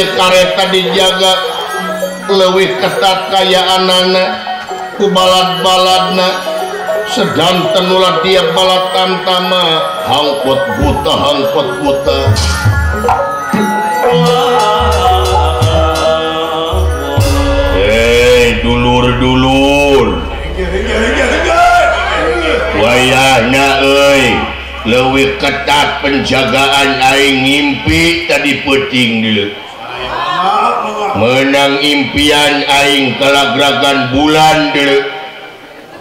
ieu kareta dijaga leuwih ketat kayaanana ku balad-baladna sedanten ulah dia balad tantama hangkot buta hangkot buta. Hei dulur-dulur wayahna euy leuwih ketat penjagaan aing ngimpi tadi peuting deui menang impian aing kalagragan bulan deui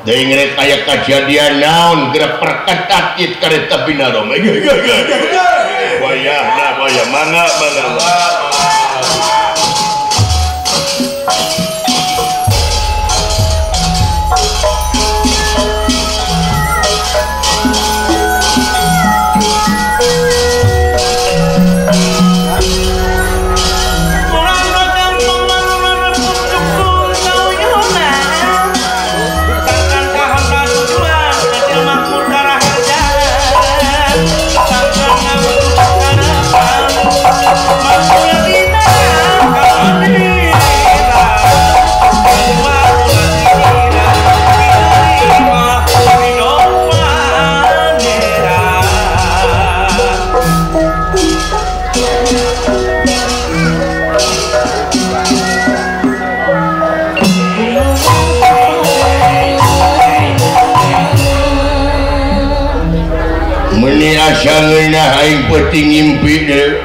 deui rek aya kajadian naon geura perketat ieu kareta Binarom. Wayahna wayah mangga mangga. Asangeunah aing peuting ngimpi deui.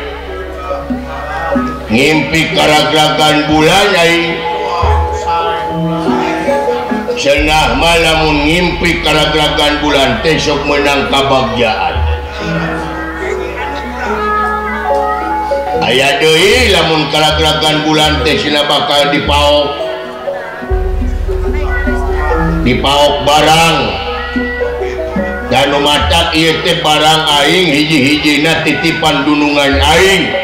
Ngimpi karagragan bulan aing. Cenah mah lamun ngimpi karagragan bulan teh sok meunang kabagjaan. Aya deui lamun karagragan bulan teh cenah bakal dipaok. Dipaok barang. Dan matak ieu teh barang aing hiji-hijina titipan dunungan aing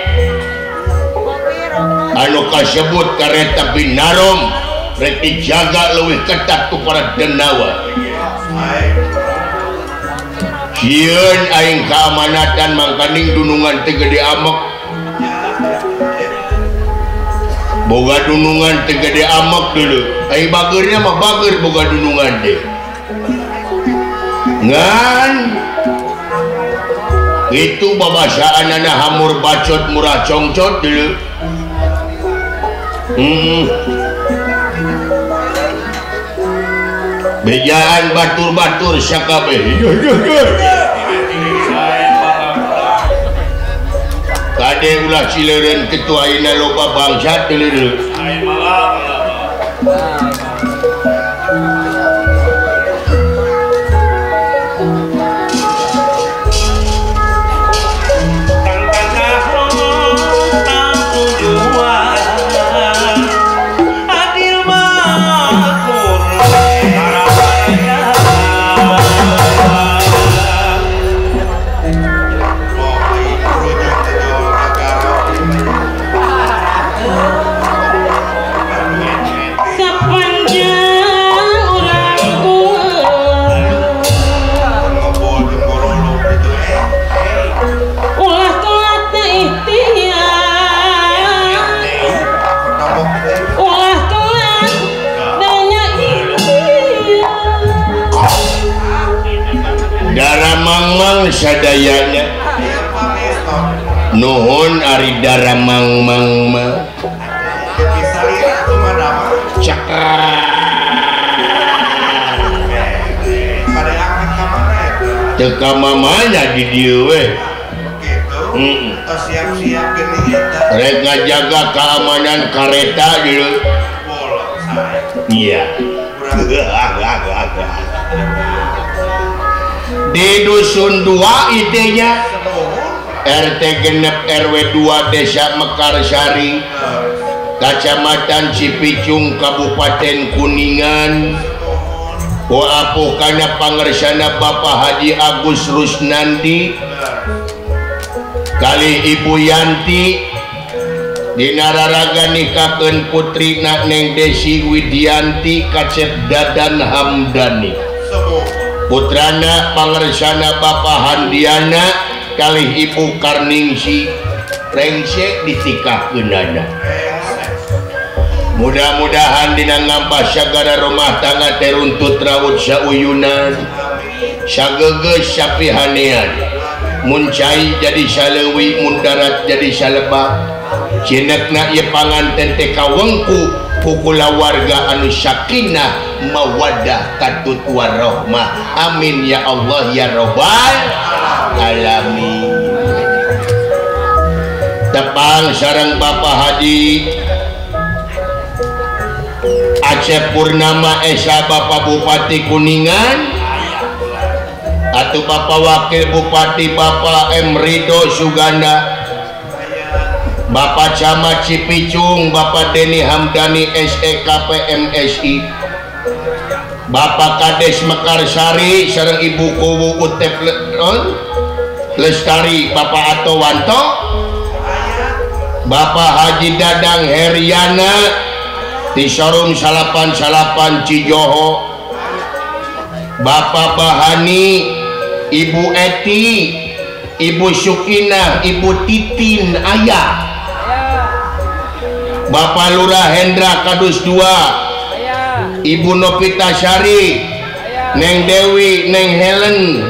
anu kasebut kareta Binarom rek dijaga leuwih ketat ku para denawa. Sieun aing kaamanatan mangkaning dunungan teh gede amek. Boga dunungan teh gede amek dulu. Aing bageurna mah bager boga dunungan teh. Ngan itu babasaanana hamur bacot murah congcot dulu. Bejaan batur-batur sakabeh. Kade ulah cileureun kitu ayeuna loba bangsat dulu. Sadayana nuhun ari daramang-mang mah cakar teu ka mamana di dieu we rek ngajaga keamanan kareta dieu. Iya. Di dusun 2 idenya RT genep RW 2 Desa Mekarsari Kacamatan Cipicung Kabupaten Kuningan. Wa apuh kana pangersana Bapak Haji Agus Rusnandi kali Ibu Yanti dinararaga nikakeun putrina Neng Desi Widianti kacep Dadan Hamdani, putrana pangersana Bapak Handiana kalih Ibu Karningsi. Rengse ditikahkeunana. Mudah-mudahan dina ngampah sagara rumah tangga teh runtut raut sauyunan, sagegeus sapihanean, mun cai jadi saleuwi, mun darat jadi salebak. Cinekna ieu panganten teh kawengku ku kulawarga anu sakinah mawaddah katut warahmah. Amin ya Allah ya Rabbal alamin. Tepang sareng Bapak Haji Acep Purnama Esa, Bapak Bupati Kuningan, atau Bapak Wakil Bupati Bapak M. Ridho Suganda, Bapak Camat Cipicung Bapak Deni Hamdani SEKP MSI, Bapak Kades Mekarsari sareng Ibu Kuwu Utep Lestari, Bapak Ato Wanto, Bapak Haji Dadang Heriana di Sorum 88 Cijoho, Bapak Bahani, Ibu Eti, Ibu Sukinah, Ibu Titin Ayah, Bapak Lurah Hendra Kadus 2, Ibu Novita Syari, Neng Dewi, Neng Helen,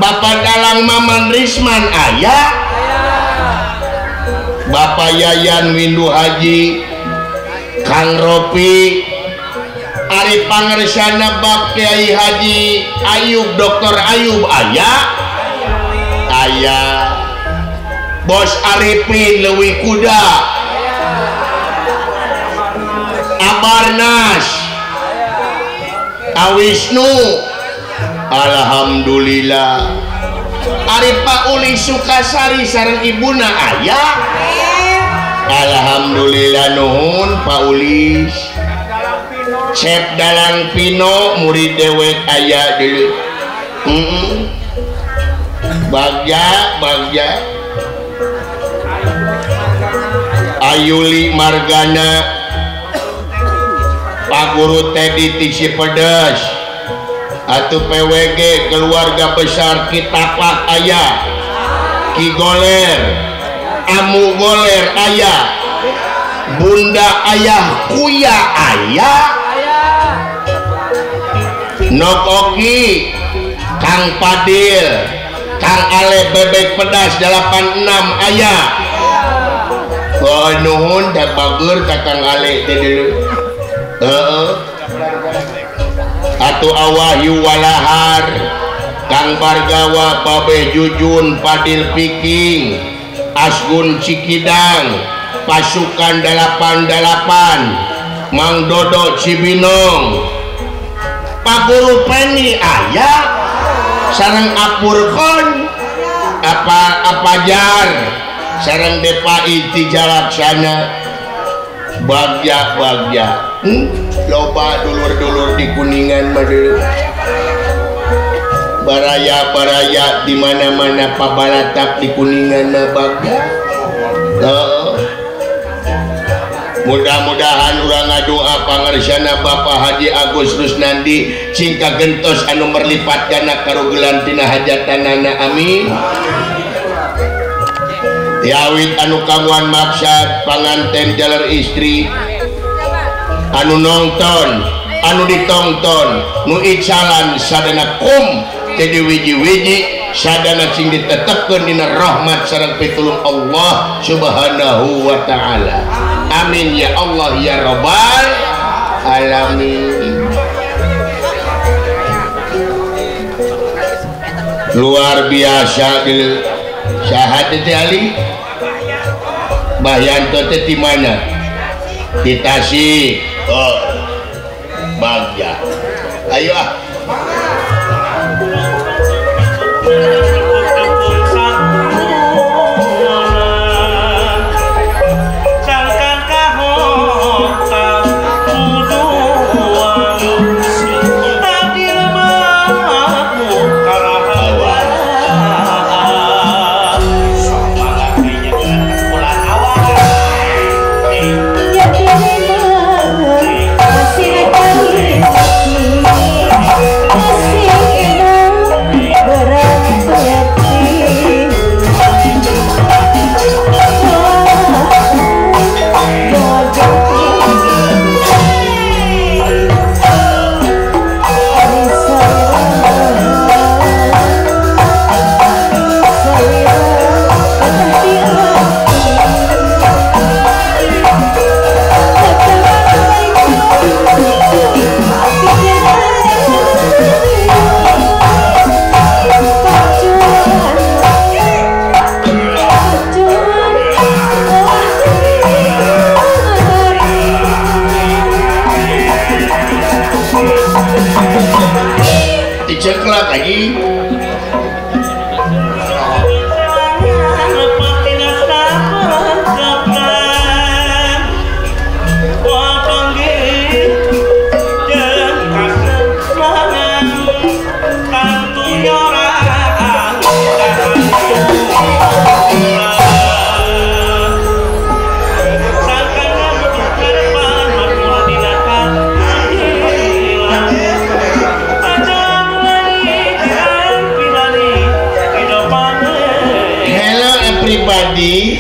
Bapak Dalang Maman Risman Ayah, Bapak Yayan Windu Haji, Kang Ropi, Ari Pangersana Bab Kiai Haji Ayub, Dr. Ayub Ayah, Ayah, Bos Arifin Lewi Kuda, Abarnas, Awisnu, alhamdulillah. Ari Pak Uli Sukasari sareng ibuna Ayah, alhamdulillah. Nuhun Pak Ulis. Cep Dalang Pino murid dewek aya dulu. Bagja bagja. Ayuli Margana, Pak Guru Teddy Tisi Pedes, atau PWG keluarga besar Kitapak ayah, Ki Goler, Amu Goler ayah, Bunda ayah, Kuya ayah, Nokoki, Kang Padil, Kang Ale Bebek Pedas 86 ayah. Oh nuhun da bager ka Kang Ale teh dulu. Heeh. Atuh Awahyu Walahar, Kang Bargawa, Babe Jujun, Padil Piking, Asgun Cikidang, Pasukan 88, Mang Dodo Cibinong, Pak Guru Peni ayah, sareng Apurkon, apa Apajar, sareng Depai Tijalaksana, bagja bagja. Loba dulur-dulur di Kuningan mah dulu. Baraya-baraya di mana-mana pabalatak di Kuningan mah bagja. Mudah-mudahan urang ngadoa pangersana Bapak Haji Agus Rusnandi cing kagentos anu merlipat gana karugelan tina hajatanana, amin. Tiawit anu kamuan maksad panganten jaler istri anu nonton anu ditongton nu icalan sadana kum jadi wiji-wiji sadana sing ditetepkeun dina rahmat sareng pitulung Allah Subhanahu wa taala. Amin ya Allah ya Rabbal alamin. Luar biasa dulu. Saha teh Ali? Bahyanto teh di mana? Di Tasik. Oh. Bagja. Ayo ah. Masih Diceklak lagi. Pribadi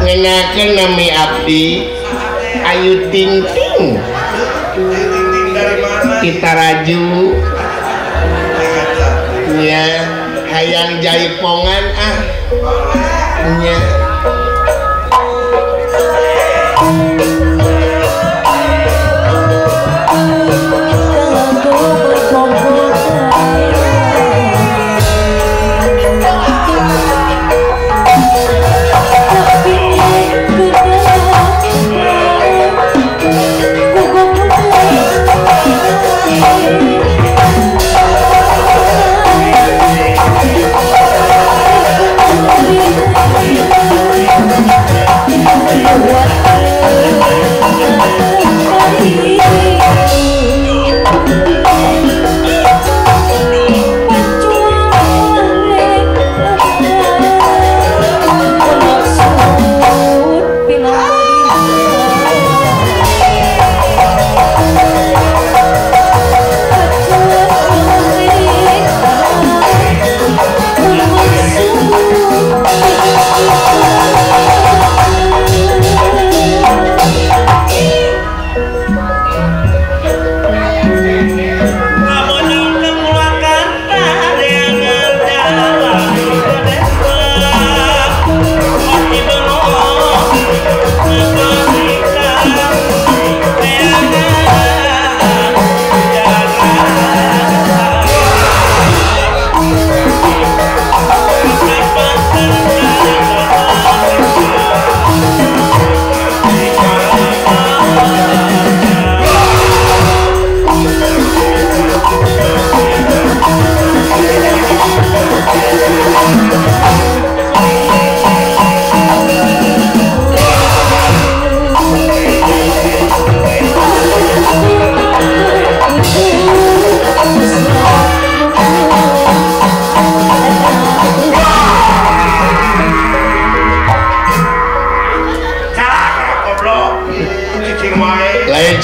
ngenakeun nami abdi Ayu Ting Ting kita raju nya hayang jaipongan ah nya.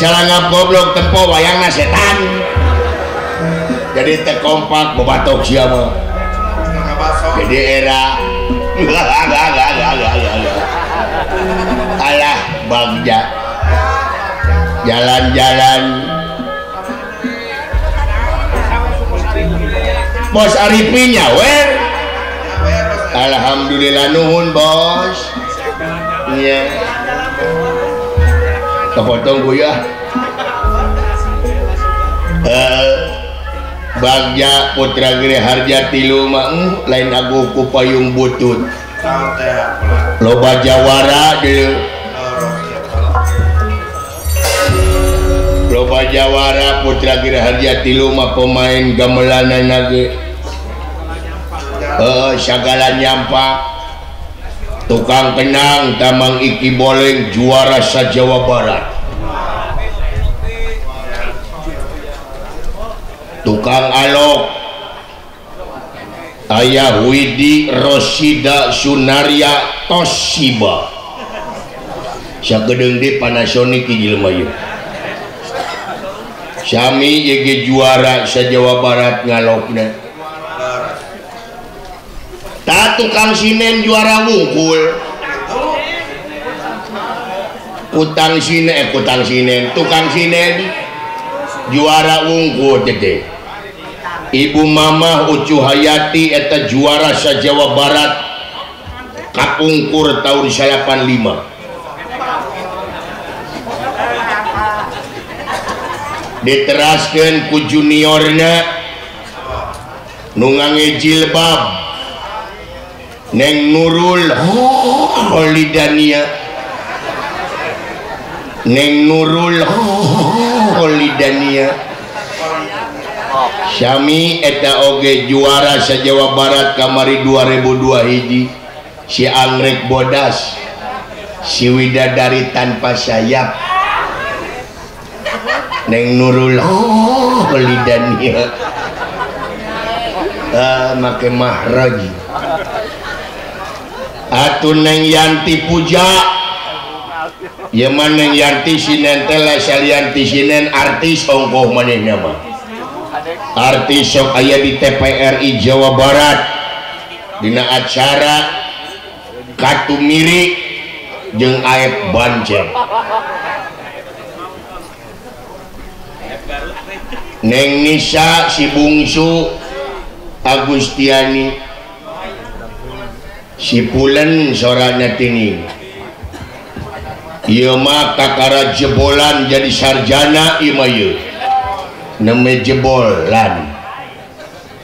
Calangap goblok tempo wayangna setan. Jadi teu kompak bobatok sia mah. Jadi era alah bagja jalan-jalan Bos Arifin nyawer. Alhamdulillah nuhun bos. Iya. Kepotong gue ya. Bagja Putra Giri Harja tilu mah lain aku ku payung butut. Loba jawara deui. Loba jawara Putra Giri Harja tilu mah pemain gamelanana ge. Sagala nyampak. Tukang kenang Tamang Iki Boleng juara sa Jawa Barat. Tukang alok Ayah Widi Rosida Sunaria Toshiba. Sakedeung di Panasonic jelema ieu. Sami ye juara sa Jawa Barat ngalokna. Ta tukang sinen juara wungkul. Kutang sinen, kutang sinen, tukang sinen juara wungkul teh. Ibu Mamah Ucu Hayati eta juara sa Jawa Barat kapungkur tahun 85. Diteraskeun ku juniorna nu ngange jilbab Neng Nurul Holidania. Neng Nurul Holidania. Syami eta oge juara sa-Jawa Barat kamari 2002 hiji si Anggrek Bodas si Widadari tanpa sayap Neng Nurul oh Lidania make mahraj atuh Neng Yanti Puja ieu mah Neng Yanti sinen teh salianti sinen artis ongkoh manehna mah artis sok aya di TPRI Jawa Barat dina acara Katumiri jeung Aep Bancen. Neng Nisa si bungsu Agustiani si Pulen sorana tini ieu mah kakara jebolan jadi sarjana ieu mah ieu neme jebolan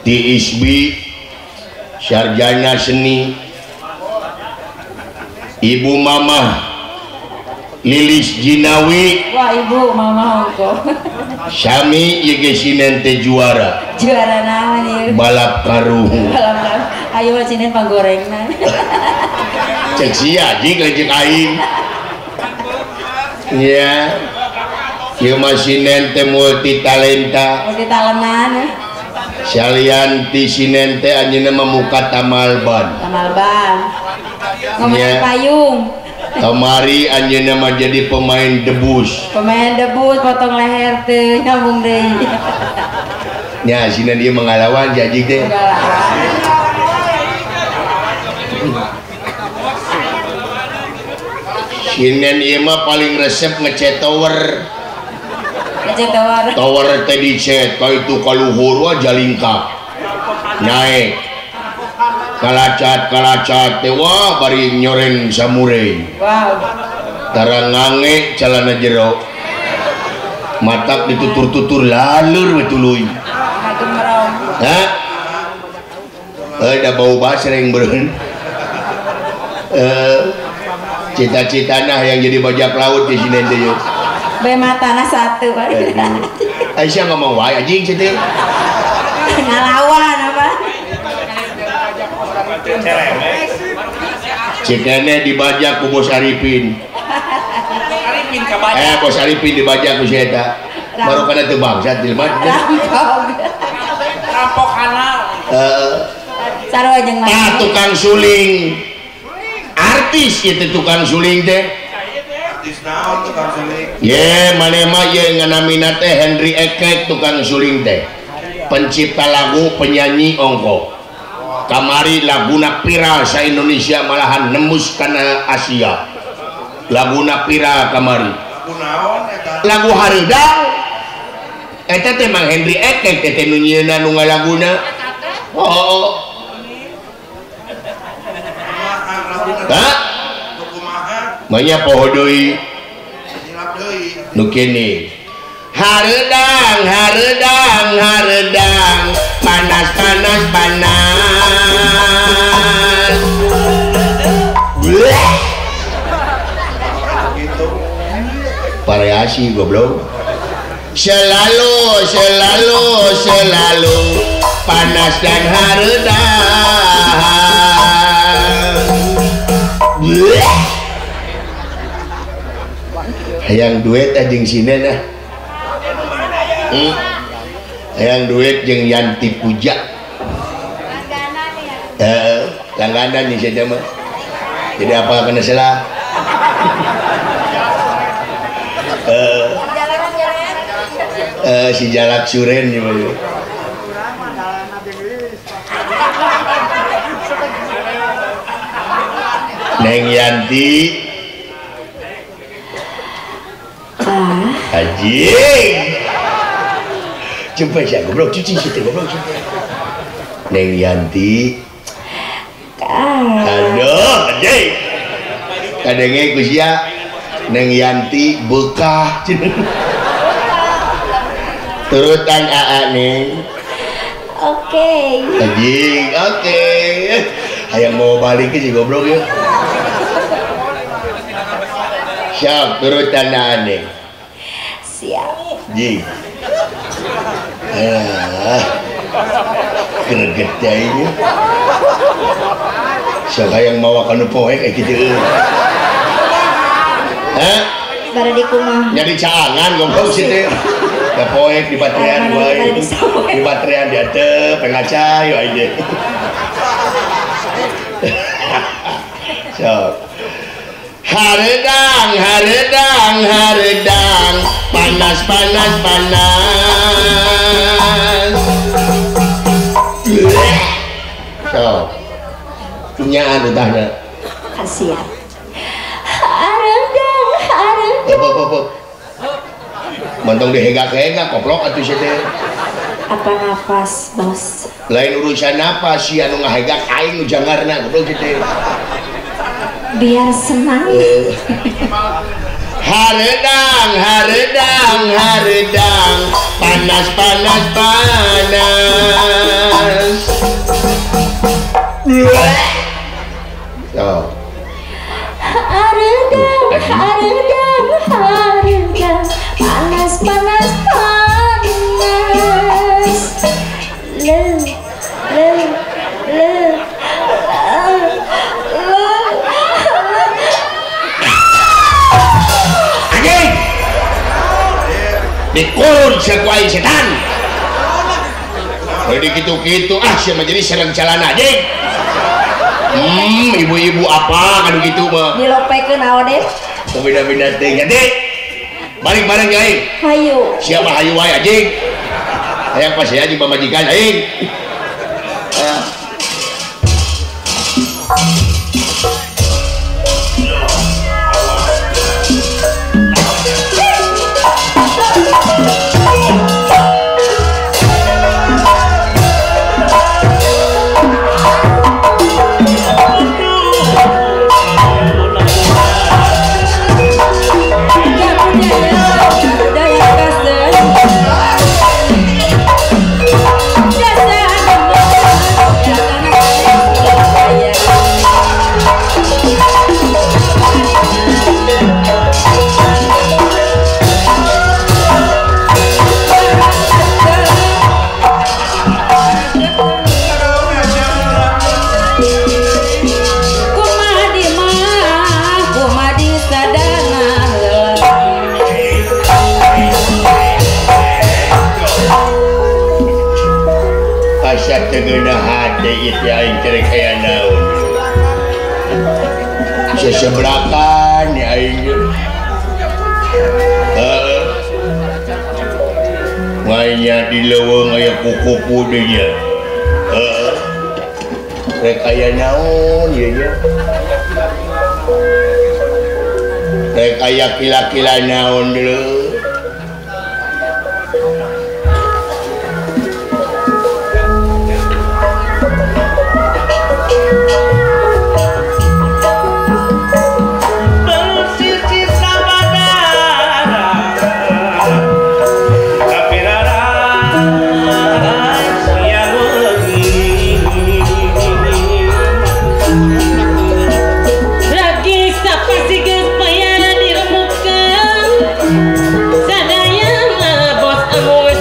ti ISBI sarjana seni. Ibu Mamah Lilis Jinawi. Wah ibu mama kok. Sami ieu ge sinen teh juara. Juara naon ieu? Balap karung. Balap karung. Ayo mah sinen panggorengna. Cek sia jeung jeung aing. Nya. Ieu mah sinen teh multi talenta. Multi talenan. Salian ti sinen teh anjeunna mah muka tamalban. Tamalban. Ngomong payung. Kamari anjeunna mah jadi pemain debus. Pemain debus potong leher teu nyambung deui. Nya sina dia mengalawan jajik teh. Sinen ieu mah paling resep ngecet tower. Ngecet tower. Tower teh dicet ka itu ka luhur wah jalingkap. Naik. Kalacat-kalacat teh wah bari nyoren samurei. Wow. Tara ngange calana jero. Matak ditutur-tutur lalur we tuluy. Hah? Da bau basreng beureun. Cita-citana yang jadi bajak laut di sini teh. Be matana satu. Aisyah ngomong wae anjing cenah. Ngalawan apa? Cikene dibajak ku Bos Arifin. Bos Arifin dibajak ku si eta. Baru kana teu bangsat jelema. Rampok kanal. Heeh. Sarua jeung mah. Tah tukang suling. Artis ieu teh tukang suling teh. Artis naon tukang suling? Ye, maneh mah ye nganamina teh Henry Ekek tukang suling teh. Pencipta lagu, penyanyi ongkoh. Kamari laguna viral sa Indonesia malahan nembus kana Asia. Laguna viral kamari. Lagu Hareudang. Eta teh Mang Henry Ekek teh nu nyieunna nu ngalaguna. Oh. Hah? Manya poho deui. Nu kene. Hareudang, hareudang, hareudang, panas, panas, panas. Variasi goblok. Selalu, selalu, selalu panas dan hareudang. Hayang duet anjing sinen ah. Hayang duet jeung Yanti Puja. Langganan nih saya mah. Jadi apa kena salah? Si Jalak Suren gimana? Neng Yanti. Haji. Jumpa saya goblok cuci situ goblok. Neng Yanti. Aduh, anjing. Kadenge ku sia Neng Yanti bekah. Turutan AA Neng. Oke. Anjing, oke. Hayang mau balik ke si goblok ya. Siap, turutan AA Neng. Siap. Ji. Greget aing. Sok hayang mawa ka nu poek eh kitu. Hah? Bade di kumaha? Nya di caangan goblok sih teh. Da poek di batean wae. Di batean di ateup pengacai wae teh. Sok. Haredang, haredang, haredang, panas, panas, panas. Sok. Nyaan utahna. Kasihan. Haredang, haredang. Hop. Mantong dihegak-hegak koplok atuh sia teh. Apa nafas, Bos? Lain urusan napas sia nu ngahegak aing nu jangarna goblok sia teh. Biar senang. Haredang, haredang, haredang, panas, panas, panas. So. Haredang, haredang, haredang, panas, panas, panas. Le, le, le, le. Anjing! Dikurun sia ku aing setan. Jadi kitu-kitu ah sia mah jadi serang calana anjing. Ibu-ibu apa kan gitu mah. Dilopekeun awe deh. Beda-beda teh jadi. Balik bareng ya aing. Hayu. Siapa hayu wae anjing. Hayang pas ya jeung pamajikan aing. Sesebrakan ya aing. Heeh. Ngaya di leuweung aya kuku-kuku deui nya. Heeh. Rek aya naon ieu nya? Rek aya kila-kila naon deui. Sadayana bos amus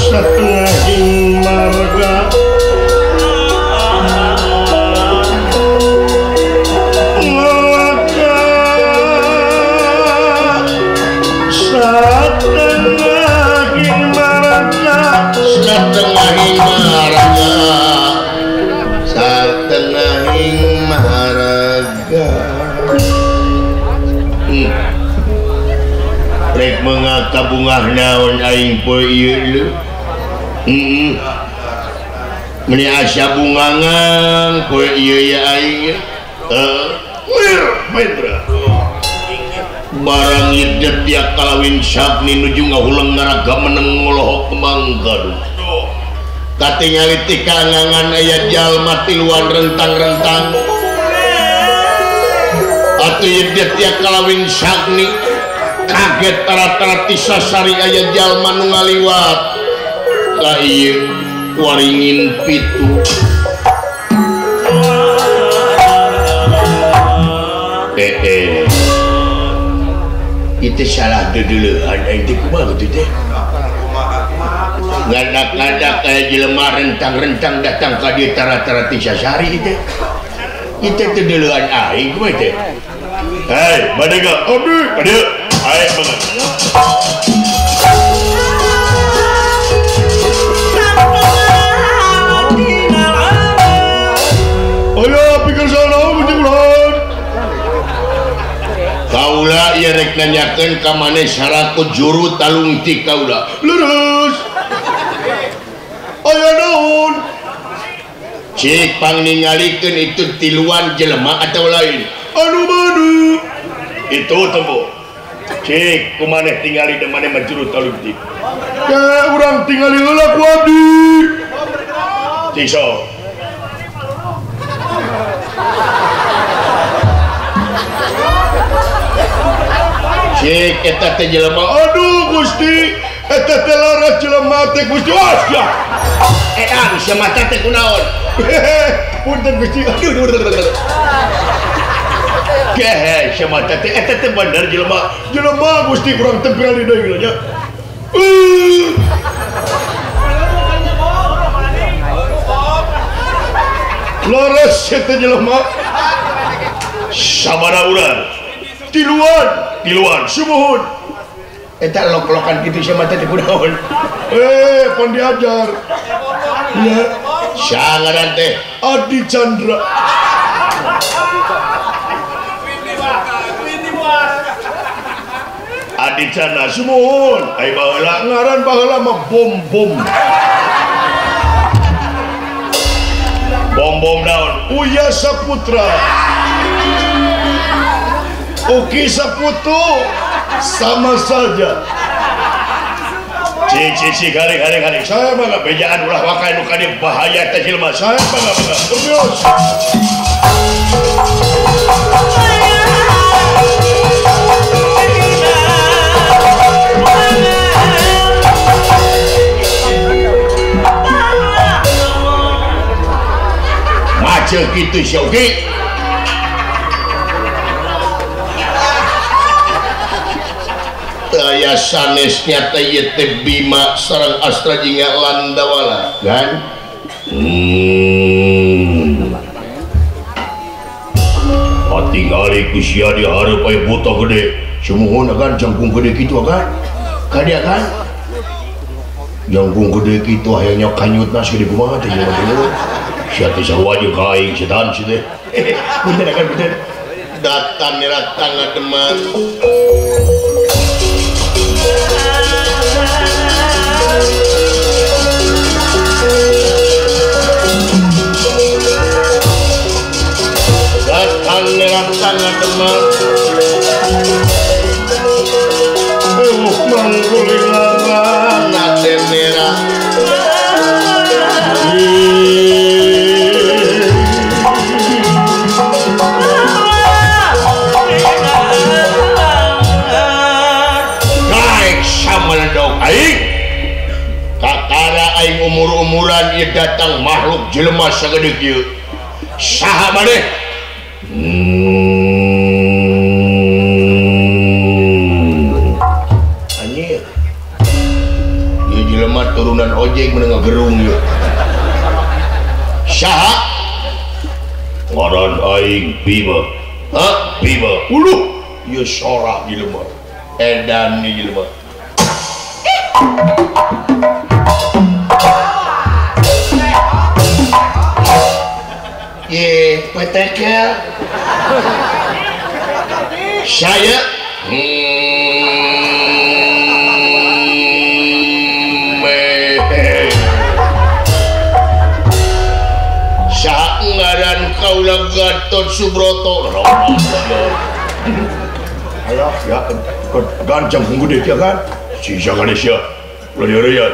Satengahing marga Ngelaka Satengahing marga Satengahing marga Satengahing marga. Rek mengakabungah naon aing poe ieu leuh. Heeh. Meni asa bungangan poe ieu ya aing. Heeh. Mendra. Barang yedet dia kalawin sabni nuju ngahuleng ngaraga meneng ngolohok kembang gaduh. Katingali ti kangangan aya jalma tiluan rentang-rentang. Atuh yedet dia kalawin sabni kaget tara-tara tisasari aya jalma nu ngaliwat ka ieu waringin pitu. Itu salah dedeleuhan aing teh kumaha kitu teh. Ngadak-ngadak aya jelema rentang-rentang datang ka dieu tara-tara tisasari teh. Itu dedeleuhan aing kumaha teh. Hei, badega abdi ka dieu. Ayo banget. Ayo pikir sana ulan. Kaula ieu rek nanyakeun ka maneh saraku juru talungtik kaula. Lurus. Aya naon? Cik pangningalikeun itu tiluan jelema atau lain? Anu manu? Itu tempo. Cik, kumaneh tingali de maneh mah juru talungtik. Ya, urang tingali heula ku abdi. Cik sok. Cik, eta teh jelema. Aduh, Gusti, eta teh laras jelema teh Gusti. Wah, sia. Edan sia mata teh kunaon? Punten Gusti. Aduh, aduh. Kehe, sia mata teh eta teh bener jelema. Jelema Gusti kurang tegal di deui nya. Laras eta jelema. Sabaraha urang? Tiluan, tiluan, sumuhun. Eta lok-lokan kitu sia mata teh kunaon? Pan diajar. Ya, sangaran teh Adi Chandra. Adi Chandra sumuhun. Ai baheula ngaran baheula mah bom bom. Bom bom naon? Uya Saputra. Uki Saputu sama saja. Cik cik cik hari hari hari. Saya mah nggak bejaan ulah wakai nu kadieu bahaya teh jelema. Saya mah nggak terus. Macet kitu sia Uki. Aya sanesnya teh ieu teh Bima sareng Astra jeung Landawala kan. Patingali ku sia di hareup aya buta gede. Sumuhun kan jangkung gede kitu kan. Ka dia kan. Jangkung gede kitu hayang kanyutna sagede kumaha teh jelema teh. Sia teh sarua jeung ka aing setan si teh. Punten kan punten. Datang datang ngademan. Datang datang ngademan. Manggulingan nate merah. Naik sameledog aing. Kakara aing umur-umuran ieu datang makhluk jelema sagede kieu. Saha maneh? Anjir. Ieu jelema turunan ojek mun ngagerung ieu. Saha? Ngaran aing Bima. Hah? Bima. Uluh, ieu sora jelema. Edan ieu jelema. Ye, petekel. Saya ngaran kaula Gatot Subroto. Ayo ya gancang gede ya kan? Sisa kan sia. Ulah dieureun.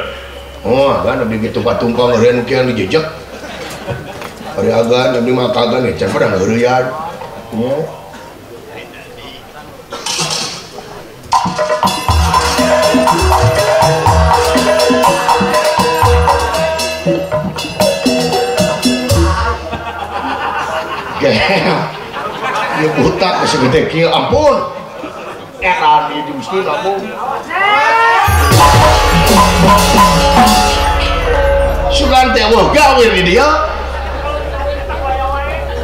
Oh, kan abdi kitu patumpang eureun kieu dijejek. Ari agan abdi mah kagan can pada ngeureun. Nya. Ya buta segede kieu ampun. Edan ieu Gusti ampun. Sugan teh eueuh gawir di dieu.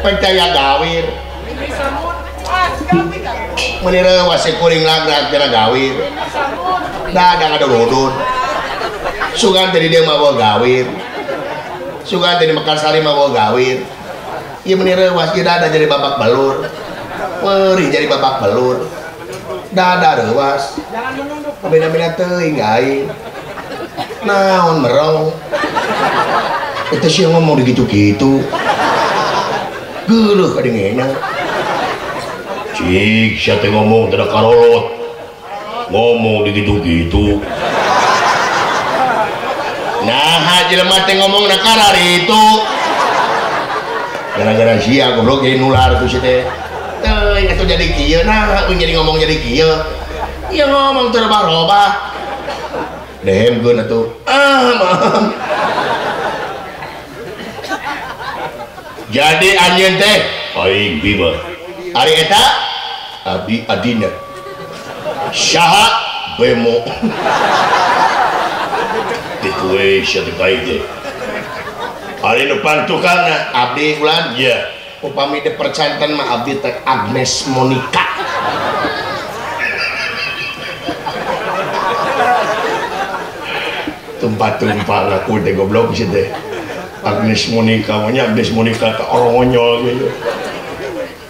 Percaya gawir. Meuni reuwas kuring lagrak dina gawir. Dadah ngadododon. Sugan teh di dieu mah eueuh gawir. Sugan teh di Mekarsari mah eueuh gawir. Ieu meuni reuwas ieu dada jadi babak belur. Perih jadi babak belur. Dada reuwas. Beda-beda teuing aing. Naon merong. Eta sih ngomong digitu-gitu. Geuleuh kadengena. Cik, sia teh ngomong teu karolot. Ngomong digitu-gitu. Nah, jelema teh ngomong na kararitu. Gara-gara sia goblok jadi nular tuh si teh. Teuing atuh jadi kieu nah, jadi ngomong jadi kieu. Ieu ngomong teu robah-robah. Dehemkeun atuh. Ah, maaf. Jadi anjeun teh aing Bima. Ari eta abdi adina. Saha Bemo. Kitu we sia teh baik teh. Ari nu pantukangna abdi ulan ya. Upami teh percanten mah abdi teh Agnes Monica. Tumpah-tumpah ngaku teh goblok sih teh. Agnes Monica, maunya Agnes Monica ke orang ngonyol gitu.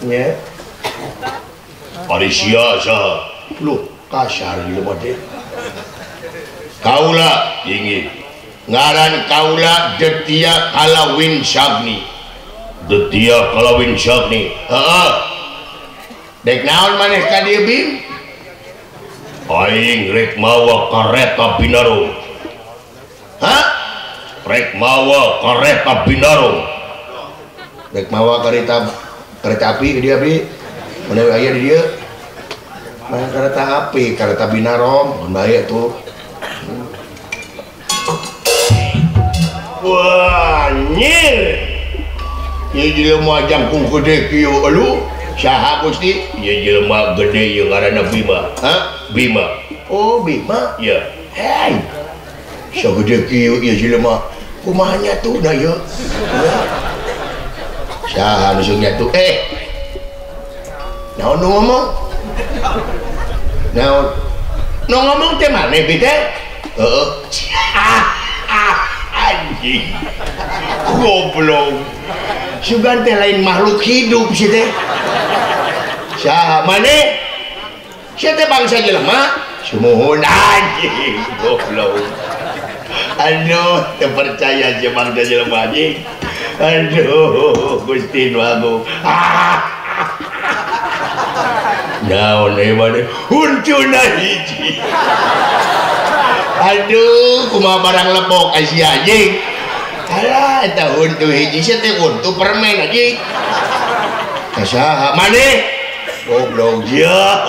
Nya. Ari sia saha? Loh, kasar jelema teh. Kaula ingin ngaran kaula Detia Kalawin Syagni. Detia Kalawin Syagni. Heeh. Dek naon maneh ka dieu Bim? Aing rek mawa kareta Binarung. Hah? Rek mawa kareta Binarung. Rek mawa kereta api dia abdi. Mana aya di dieu? Mana kereta api, kereta Binarong, mun bae atuh. Wah, nyir. Ieu jelema jangkung gede kieu aduh. Saha Gusti? Ieu jelema gede ieu ngaranna Bima. Hah? Bima. Oh, Bima? Ya. Hei. Sagede kieu ieu jelema. Kumaha nyatu da ieu? Saha nu nyatu? Naon nu ngomong? Naon? Nu ngomong teh maneh bi teh? Heeh. Anjing. Goblok. Sugan teh lain makhluk hidup sih teh. Saha maneh? Sia teh bangsa jelema? Sumuhun anjing goblok. Aduh, terpercaya aja bangsa jelema anjing. Aduh, Gusti nu agung. Naon euy maneh? Huncuna hiji. Aduh, kumaha barang lebok ai sia anjing. Alah, eta huntu hiji sia teh huntu permen anjing. Saha maneh? Goblok ya.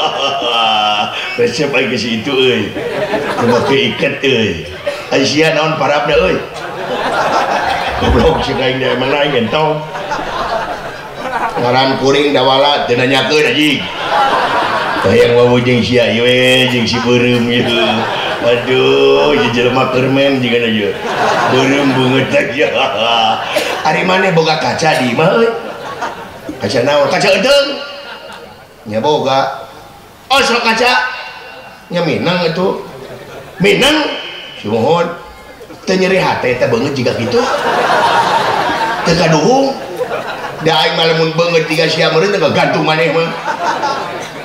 Resep aing ke situ euy. Kumaha iket euy. Ai sia naon parabna euy. Goblok si aing teh emang aing entong. Ngaran kuring dawala teu nanyakeun anjing. Hayang wawuh jeung sia ieu we jeung si beureum ieu. Aduh, ieu jelema kermen jigana ieu. Beureum beungeut teh. Ari maneh boga kaca di imah euy. Kaca naon? Kaca eudeung. Nya boga. Oh, sok kaca. Nya minang atuh. Minang sumuhun. Teu nyeri hate teh beungeut jiga kitu. Teu kaduhung. Da aing mah lamun beungeut jiga sia meureun teh gantung maneh mah.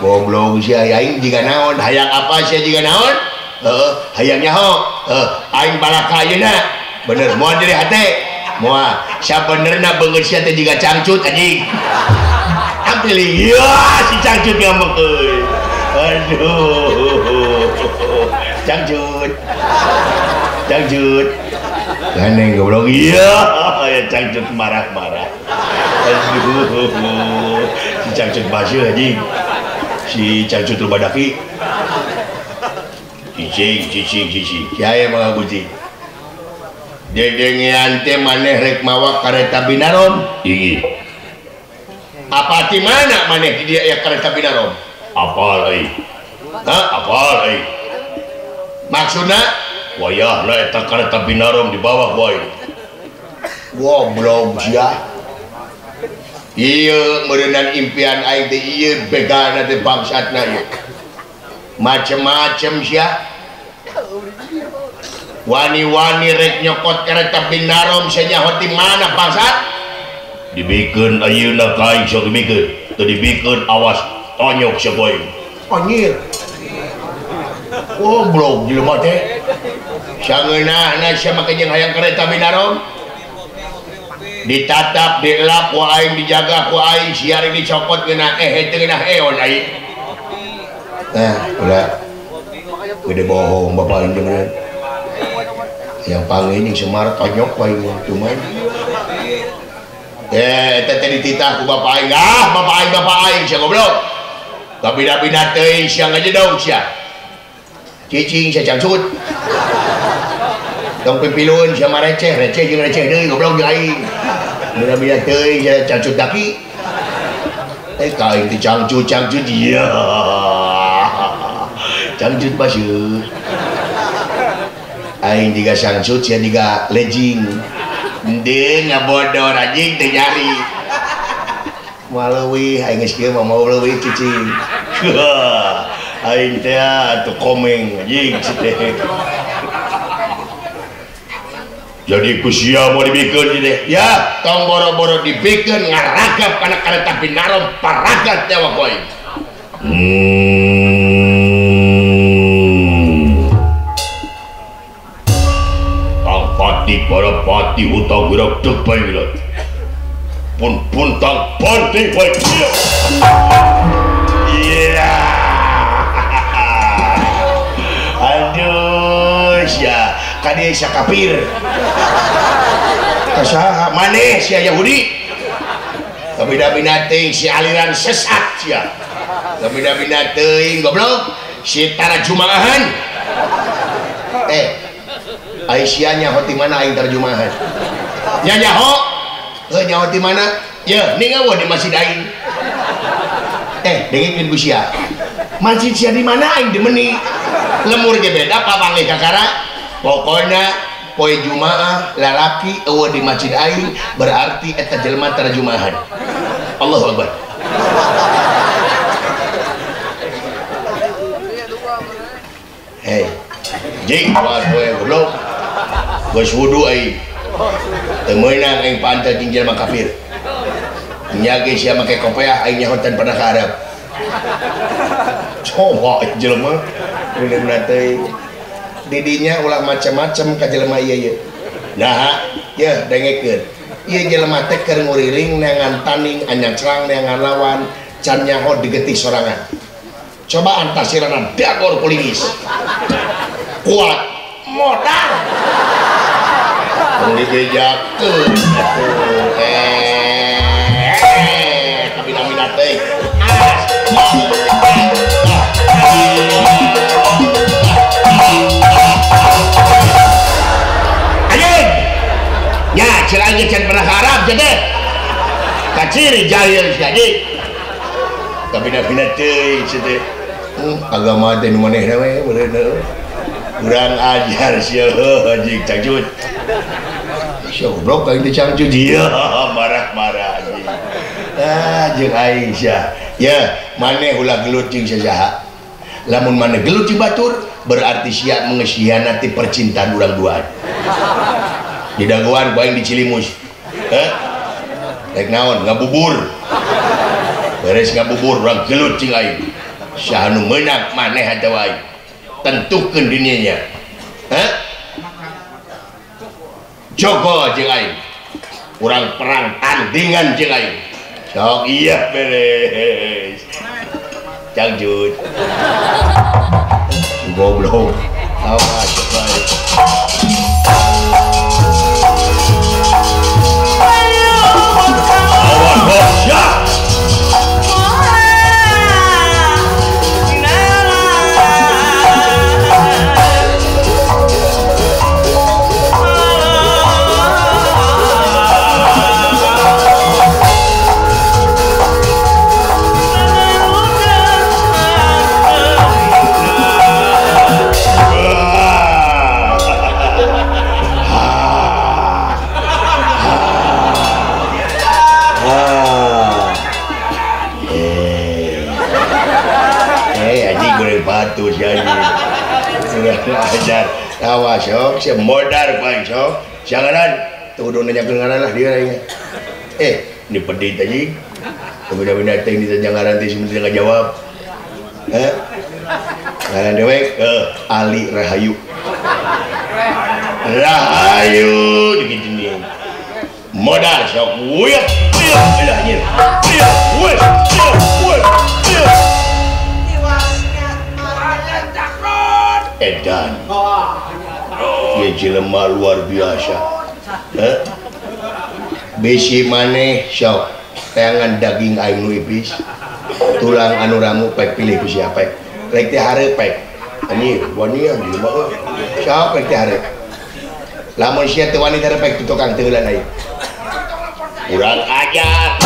Goblok sia aing jiga naon? Hayang apa sia jiga naon? Heeh, hayang nyaho. Heuh, aing balaka ayeuna. Bener moal nyeri hate. Moal. Sabenerna beungeut sia teh jiga cangcut anjing. Ampil ieu si cangcut ngambek euy. Aduh. Cangcut. Cangcut. Gandeng goblok. Iya, ya cangcut marah-marah. Aduh. Si cangcut baseuh anjing. Si cangcut loba daki. Cicing, cicing, cicing. Kiai mah kucing. Dedengean teh maneh rek mawa kareta Binarom. Inggih. Apa ti mana maneh di dieu aya kareta Binarom? Apal euy. Hah, apal euy. Maksudna wayahna eta kareta Binarom dibawa ku aing. Goblok sia. Ieu meureunan impian aing teh ieu begalna teh bangsatna ieu. Macem-macem sia. Wani-wani rek nyokot kereta Binarom sia nyaho ti mana bangsat? Dibikeun ayeuna ka aing sok dibikeun. Teu dibikeun awas tonyok sia ku aing. Anjir. Goblok jelema teh. Sangeunahna sia make jeung hayang kereta Binarom. Ditatap, dielap ku aing, dijaga ku aing, sia rek dicopot ngeunah eh teu ngeunah eon aing. Nah, ulah. Gede bohong bapak aing beneran. Yang panggil yang Semar tonyok wae cuman. Eh, eta teh dititah ku bapak aing. Ah, bapak aing sia goblok. Kabina-bina teuing sia ngajedog sia. Cicing sia cangcut. Tong pipilueun sia mah receh, receh jeung receh deui goblok jeung aing. Bina-bina teuing sia cangcut daki. Eh, ka aing teh cangcut, cangcut ieu. Cangcut baseuh. Aing jiga sangcut sia jiga lejing. Ending ngabodor anjing teu nyari. Moal leuwih aing geus kieu mah mau leuwih cicing. Aing teh atuh komeng anjing si teh. Jadi ku sia mau dibikeun teh. Ya, tong boro-boro dibikeun ngaragap kana kareta Binarom paragat nyawa ku aing. Pati para pati hutang gerak depai wilat pun puntang panting baik iya aduh sia kadieu sia kafir kasaha maneh sia Yahudi kabina-bina teuing si aliran sesat sia kabina-bina teuing goblok si tarjumaahan Aisyah nyaho ti mana aing terjemahan? Nya nyaho? Heuh nyaho ti mana? Yeuh, ningawo di masjid aing. Eh, dengekeun ku sia. Masjid sia di mana aing demeni? Lemur ge beda papanggih kakara. Pokona poe Jumaah lalaki eueuh di masjid aing berarti eta jelema terjemahan. Allahu Akbar. Hei. Jing wae goblok. Geus wudu aing. Teu meunang aing pantai jeung jelema kafir. Nya ge sia make kopeah aing nyaho tan pernah ka Arab. Coba jelema bener-bener teh. Didinya ulah macam-macam ka jelema ieu ieu. Nah, yeuh dengekeun. Ieu jelema teh keur nguriling neangan taning anyacrang neangan lawan can nyaho digetih sorangan. Coba antasirana dagor kulingis. Kuat modal. Tong dibejakeun atuh. Kabina-bina teh. Anjing. Ya, ceuk aing can pernah ka Arab teh. Kaciri jahil si anjing. Kabina-bina teh sia teh. Agama teh nu manehna we bener. Kurang ajar sia anjing cangcut. Sia goblok aing teh cangcut. Iya, marah-marah anjing. Ah, jeung aing sia. Ya, maneh ulah gelut jeung sasaha. Lamun maneh gelut jeung batur, berarti sia mengkhianati percintaan urang duaan. Di dagoan ku aing di Cilimus. Heh? Rek naon? Ngabubur. Beres ngabubur urang gelut jeung aing. Saha nu meunang maneh atawa aing. Tentukeun dininya. Hah? Jogo jeung aing. Urang perang tandingan jeung aing. Sok iya beres. Cangcut. Goblok. Awas bae. Awas ya. Ajar awas sok si modar paling sok janganan tuh nanya kengaran lah dia aing ini pedit anjing beda-beda teh di jangaran teh sebenarnya enggak jawab ngaran dewek Ali Rahayu Rahayu digini modar sok wuyuk wuyuk anjir wuyuk wuyuk wuyuk edan ya jelema luar biasa bisi maneh sok teangan daging aing nu ipis tulang anu ramu pek pilih ku sia pek rek teh hareup pek anjir wanian jelema euy sok rek teh hareup lamun sia teu wani teh pek tukang teulan aing urang ajar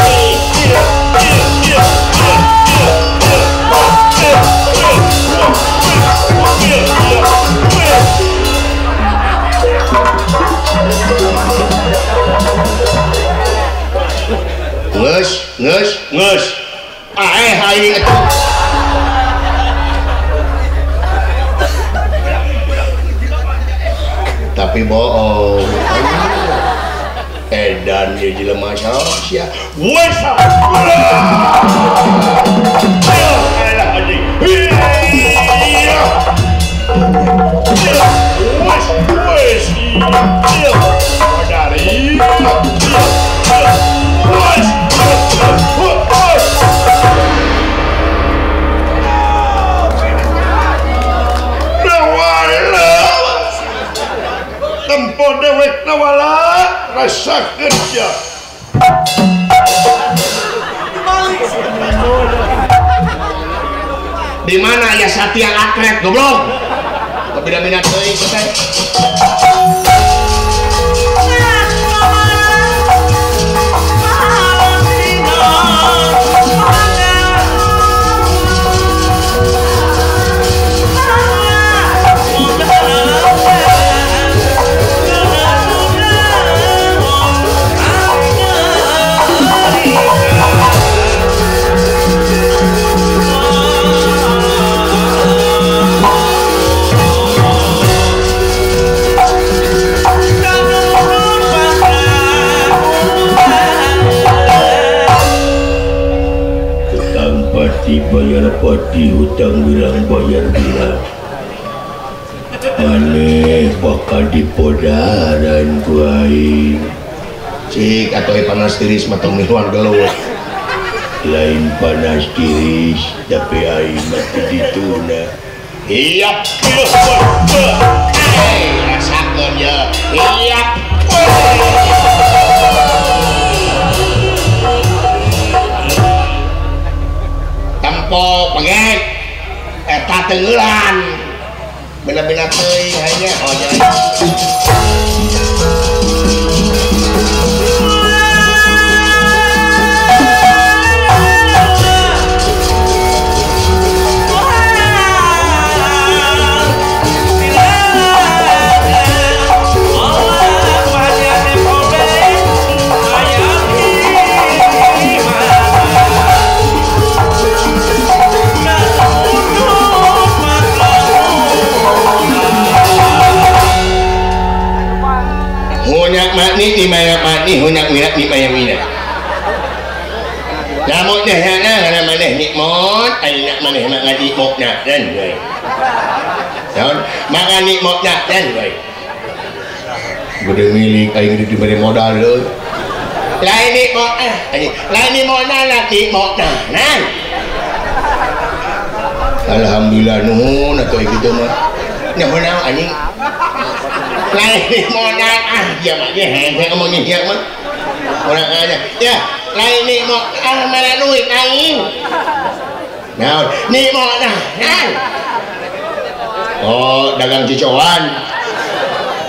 ngeus ngeus ngeus aeh aing atuh tapi bohong edan ieu jelema sok sia wes tempo dewek nawala rasa kerja di mana ya Satya atlet goblok beda-beda teuing teh. Bayar pati hutang bilang bayar bilang aneh bakal dipodaran ku aing cik atau panas tiris matong miluan gelut lain panas tiris tapi aing mati dituna iya rasakeun ya iya tempo pengek eta tenggelan bena-bena teuing hanya oh jangan. Hunyak makni ni maya makni hunyak minak ni maya minak. Lamun teh na kana maneh nikmat ayeuna maneh mah nganikmatna dan we. Naon maka nikmatna dan we. Gede milik aing diberi modal deui. Lain nikmat ah anjing lain nikmatna lah nikmatna nan. Alhamdulillah nuhun atuh kitu mah. Nyaho naon anjing. Lain modal ah dia mah ge hese ngomong dia mah urang aja ya lain ni mau ah mana duit aing naon ni mau nah oh dagang cicoan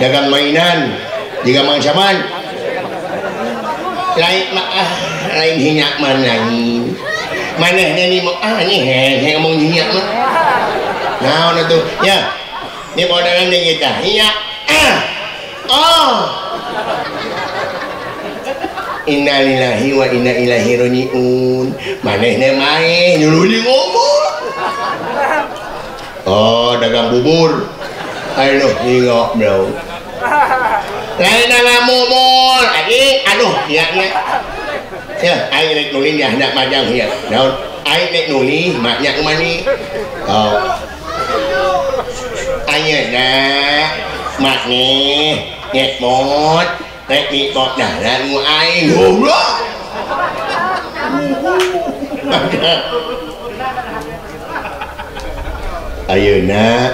dagang mainan jika mangsaman lain mah ah lain hinyak mah lain manehna ni mau ah ni hese ngomong hinyak mah naon atuh ya ni modalan jeung kita iya. Oh. Innalillahi wa inna ilaihi rajiun. Manehna mae nyuluh ngomong. Oh, dagang bubur. Aduh, ningok bro. Lain dagang bubur. Anjing, aduh, iya nya. Ya, aing rek nuli nya hendak majang ieu. Naon? Aing rek nuli maknya mani. Oh. Ayeuna makne nyekmot rek nikmot dalan mu aing goblok. Ayeuna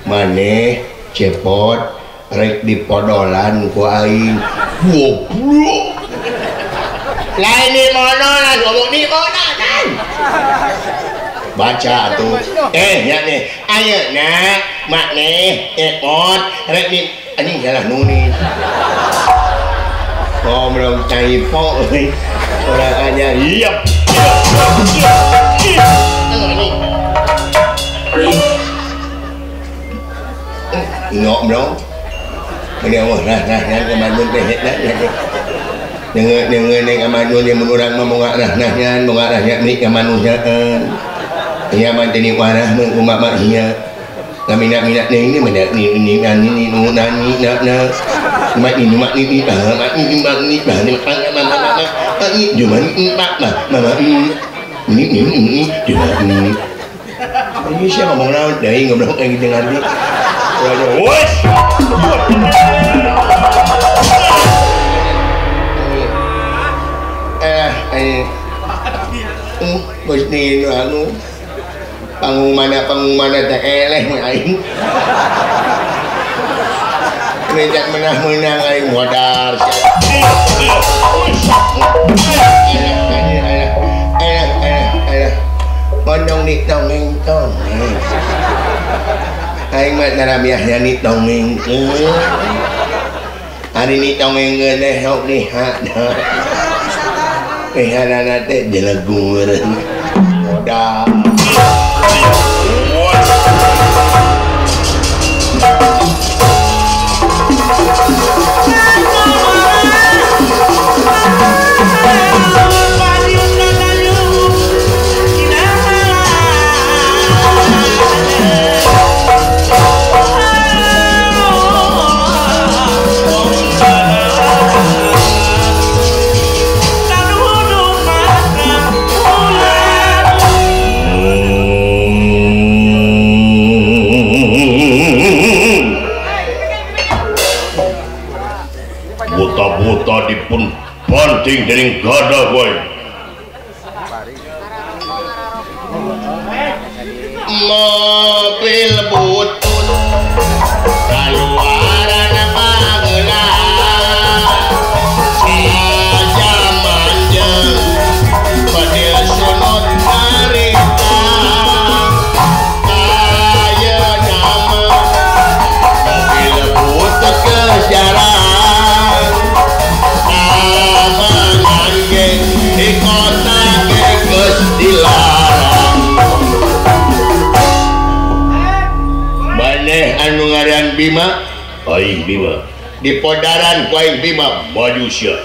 maneh cepot rek dipodolan ku aing goblok. Lain di monolan ngomong di monolan. Baca tuh ya nih ayeuna makne cepot rek di anjing salah nulis ngobrol typo orang aja iya ngobrol ini Allah nah nah nah kemanun teh nah dengan kemanun yang menurang memungak nah nah nyan mungak nah nyan ni kemanunnya iya manteni warah mengkumak mak iya minat minat ni ini mana ni ni ni ni nu na ni na na mak ni mak ni ni bah mak ni mak ni bah ni mak mak mak mak mak ni cuma mak mak mak ni ni ni cuma ni ini siapa ngomong naon deui ngobrol kayak gitu ngarti wes eh bos ni anu pangumana teh eleh mah aing. Rejak menang-menang aing modal. Alah alah alah. Mondong ni tongeng tongeng. Aing mah tarabiahnya ni tongeng. Ari ni tongeng teh sok lihat. Lihatna teh jelegur. Modal. Buta-buta dipun banting dening gada kowe. Mobil butut kaluaran pageula sajaman jeung badil sunut harita ayeuna mah mobil butut geus jarang. Di kota geus dilarang. Maneh anu ngaran Bima? Aing Bima. Di podaran ku aing Bima maju sia.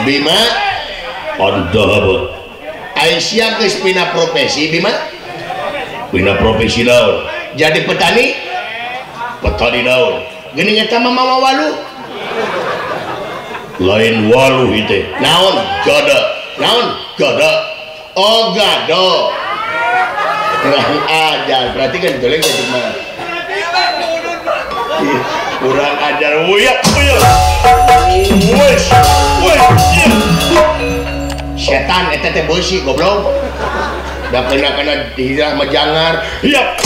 Bima Andahaba. Aing sia geus pina profesi Bima? Pina profesi naon? Jadi petani? Peta di daun. Geuning eta mah mawa walu. Lain walu itu. Naon? Gada. Naon? Gada. Oh, gado. Kurang ajar. Berarti kan goleng ka mah. Kurang ajar. Uyak, uyak. Wes, wes. Setan eta teh beusi goblok. Da kena-kena dihirah mah jangar. Yak.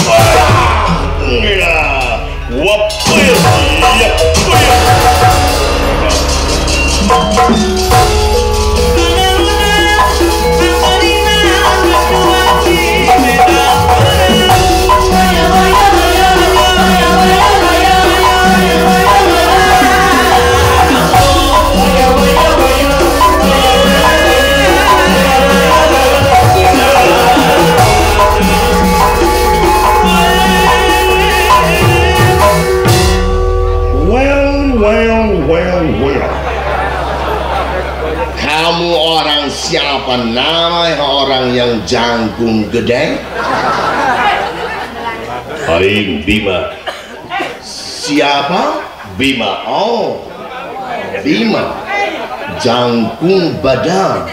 Gila. Wap. Yak. Well. Kamu orang siapa nama orang yang jangkung gede? Aing Bima. Siapa? Bima. Oh, Bima. Jangkung badan.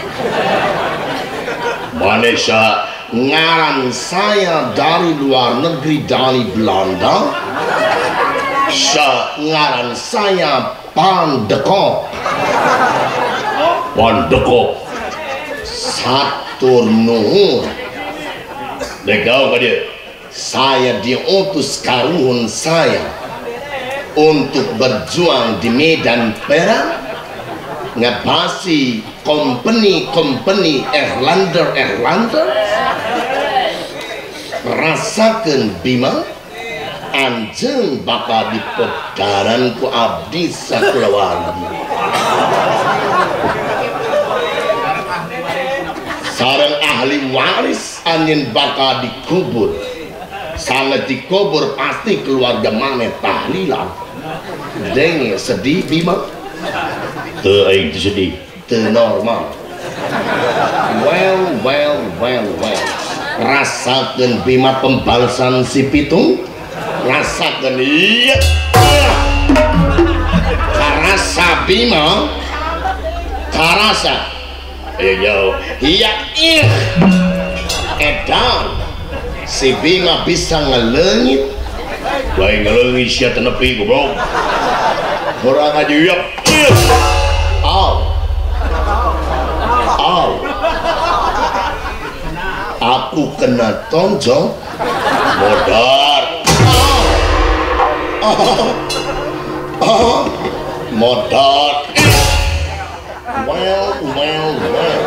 Malaysia. Ngaran saya dari luar negeri, dari Belanda. Ngaran saya Pandeko. Pandeko. Satur nuhun. Dekau ka dia. Saya diutus karuhun saya untuk berjuang di medan perang ngebasi company-company Erlander. Rasakeun Bima anjeun bakal dipedaran ku abdi sakulawargi. Sareng ahli waris anjeun bakal dikubur. Sangat dikubur pasti keluarga maneh tahlilan. Denge sedih Bima? Teu aing teu sedih. Teu normal. Well. Rasakeun Bima pembalasan si Pitung. Rasakeun iya. Karasa Bima. Karasa. Ayo iya ih. Edan. Si Bima bisa ngelengit. Lain ngelengit sia teu nepi goblok. Urang aja iya. Au. Au. Aku kena tonjok. Modar. Oh, oh, modar. Well. Well. Well.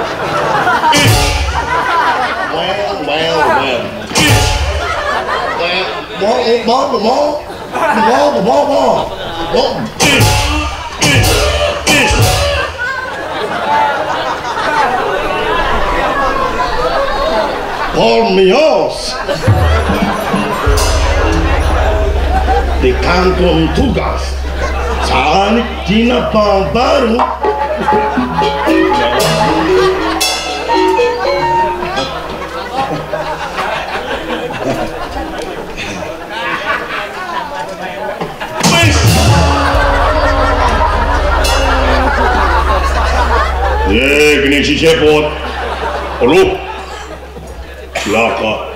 Por Dios. Di kantor tugas saat dina baru. Gini si Cepot. Aduh. Laka.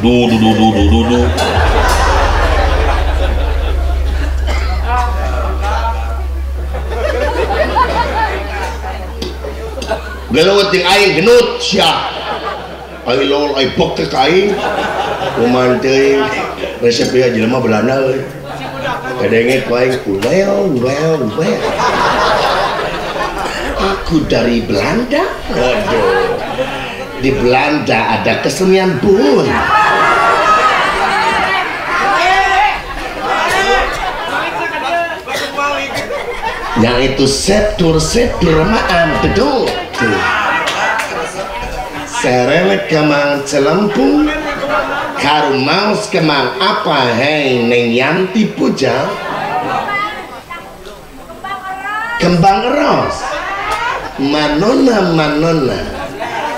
Du du du du du du. Gelut jeung aing genut sia. Aing lol aing bek teh ka aing. Kuman teuing resep ieu jelema Belanda euy. Kadenge ku aing well well. Aku dari Belanda. Waduh. Di Belanda ada kesenian bun. Yang itu septur-septur maam betul. Serelek kemang celempung, karumaus kemang apa hei Neng Yanti Puja. Kembang ros. Manona manona.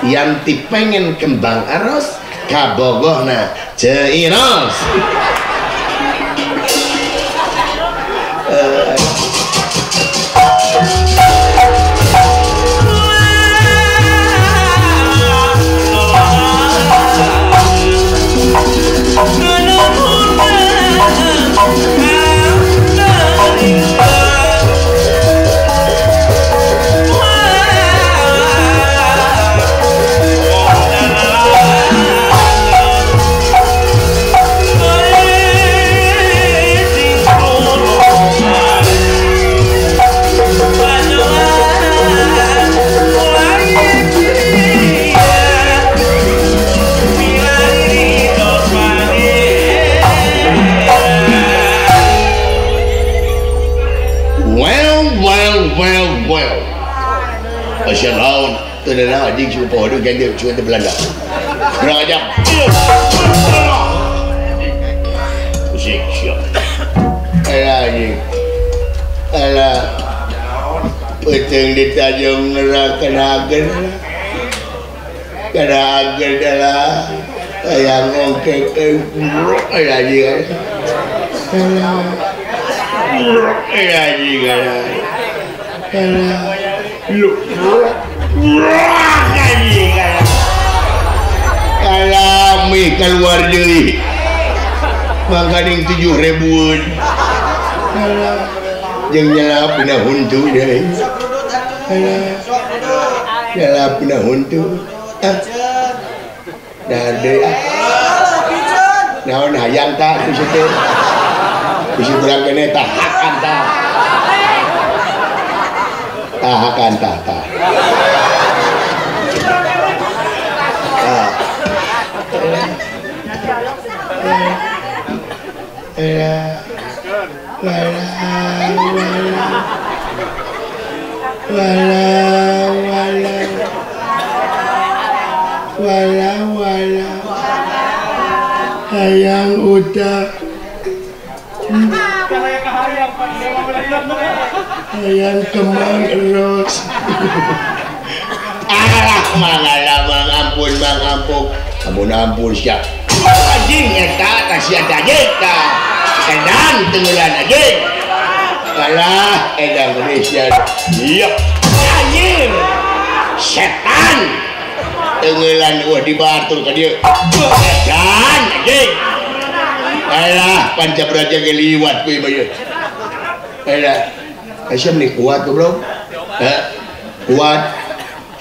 Yanti pengen kembang eros, kabogohna ceiros. well well. Asya naon teu naon anjing si poho ganti cuman teh Belanda. Kurang ajar. Musik siap. Alah anjing. Alah. Peuteung di Tanjung Ngerak kana agen. Kana agen adalah hayang ongkek alah anjing. Alah. Alah anjing alah. Alah. Lu. Anjing alah. Kalami keluar deui. Mangkaning 7.000-an. Alah. Jeung nyalap dina huntu deui. Alah. Nyalap dina huntu. Ah. Dahar deui ah. Naon hayang tah ku teh. Bisi urang keneh tah hakan tah. Tah hakan tah tah. Tah. Wala wala wala wala hayang udah hayang kemang eros. Alah mangalah mang ampun mang ampun ampun ampun siap anjing eta kasihan anjing ta edan tenggelan anjing kalah edan Indonesia iya anjing setan tenggelan wah dibatur ka dieu edan anjing alah panca braja ge liwat kuy bae alah asa meni kuat goblok kuat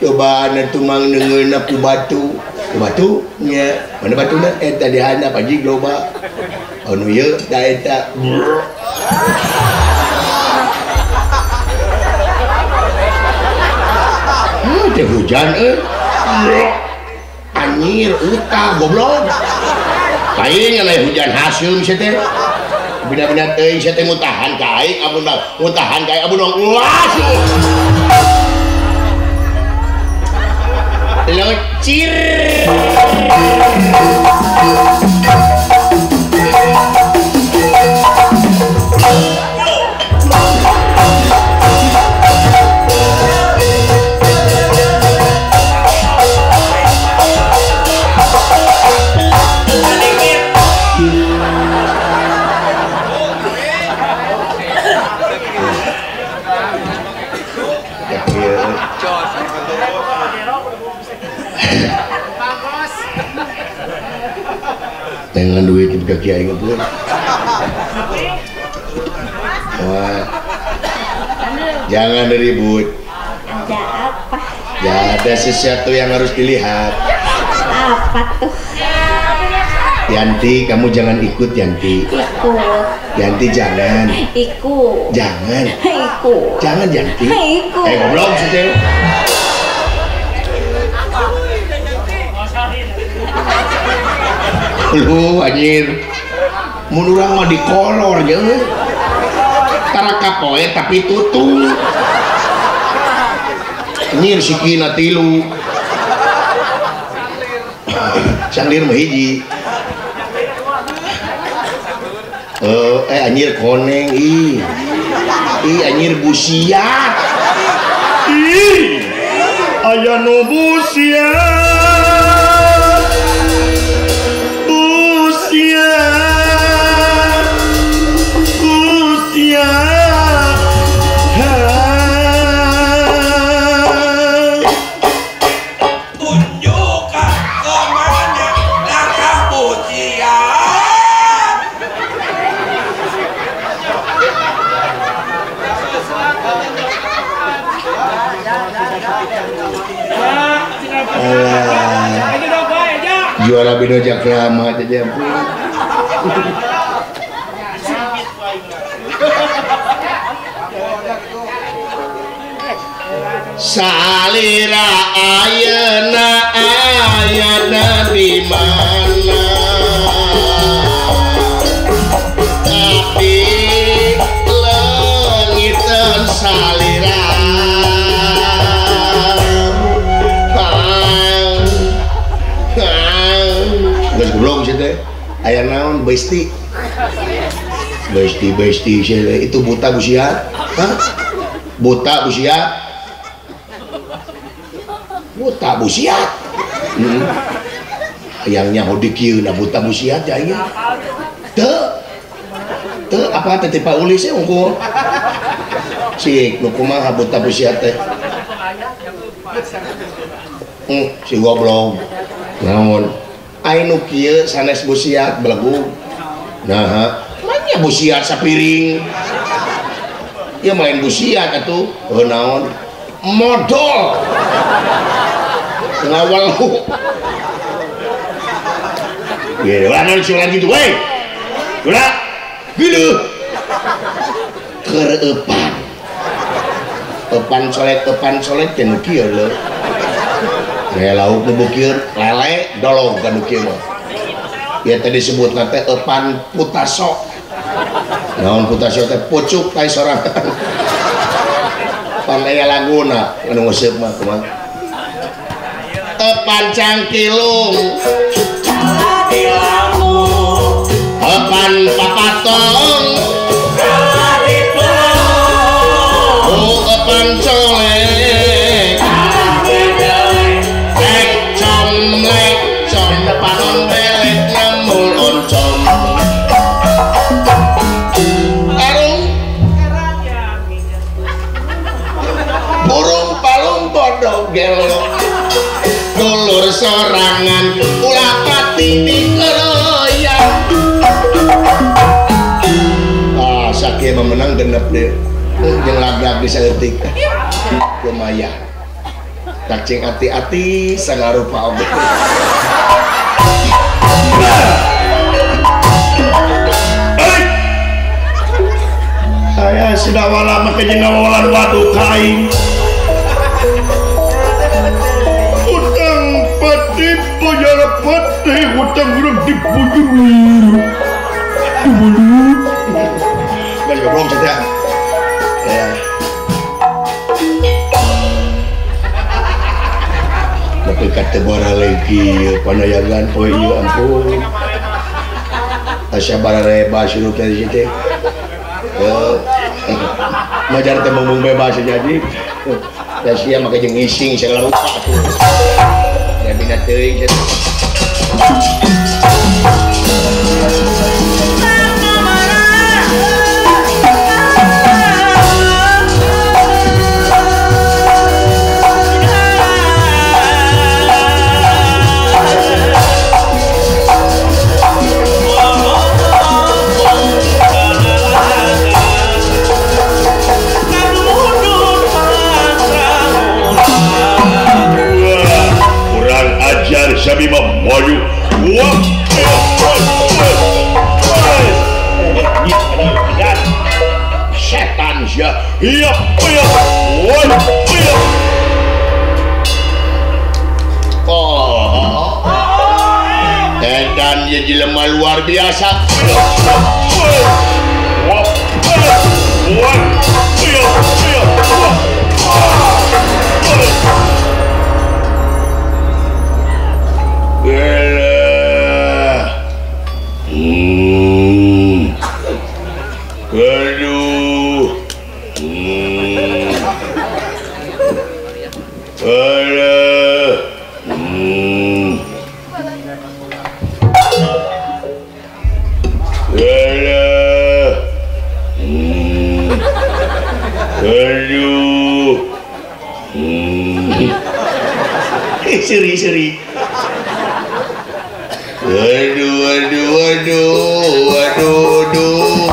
coba anu tumang neungeunna ku batu batu nya mana batuna eta di handap anjing loba anu ieu da eta teh hujan euy anjir utah goblok aing aya hujan haseum sia teh bina-bina teuing sia teh ngutahan ka aing amun ngutahan ka aing amun luas lecir. Dengan duit juga kiai ngebul. Wah. Jangan ribut. Ada apa? Ya ada sesuatu yang harus dilihat. Apa tuh? Yanti, kamu jangan ikut Yanti. Ikut. Yanti jangan. Ikut. Jangan. Ikut. Jangan Yanti. Ikut. Eh goblok sih. Lu anjir. Mun urang mah dikolor jeung tara kapoe tapi tutung. Anjir sikina tilu. Sanglir mah hiji. Anjir koneng ih. Ih anjir busiat. Ih. Aya nu busiat. Busiat. Busiat. Tunjukkan kemana langkah busiat. Juara beda jakrama aja ampun. Salira ayeuna ayana di mana? Tapi leungitan salira. naon besti. Besti besti itu buta busiat. Hah? Buta busiat. Buta busiat. Hayang nyaho di kieu na buta busiat ya ieu. Teu. Teu apa teh Pak Ulis teh unggul. Sik nu kumaha buta busiat teh. Si goblok. Naon? Ai nu kieu sanes busiat belegug. Naha, manya busiat sapiring. Ieu main busiat atuh. Heuh naon? Modol. Ngawal. Ye, ulah naon si ulah kitu we. Ulah. Geuleuh. Keur eupan. Eupan solek teh nu kieu leuh. Lele lauk nu bukir, lele dolong ka nu kieu mah. Ya teh disebutna teh eupan putaso. Naon putaso teh pucuk kae sorangan. Pan aya laguna anu nguseup mah kumaha. Eupan cangkilung eupan papatong eupan colek lek com panon belek nyambul oncom arung burung palung bodoh gelo dulur sorangan ulah pati dikeroyak. Ah sakieu memenang genep deh jeung lagak bisa leutik lumayan kacing ati-ati sagarupa oge. Saya sudah wala make jeung ngawalan wadu ka aing. Utang pati pajara pati utang urang dibujur. Dibujur. Balik goblok cenah. Ya. Tapi kata baralegi panayagan oh iya ampun. Asa barareba sirup dari situ. Majar teh ngomong bebas jadi. Da sia make jeung ngising segala rupa tuh. Ya dina teuing cenah. Sabi mah maju. Wah. Setan sia. Iya, iya. Wah, iya. Oh. Edan ye jelema luar biasa. Wah. Wah. Iya, iya. Wah. Aduh. Aduh. Aduh. Seri seri. Aduh aduh aduh aduh aduh.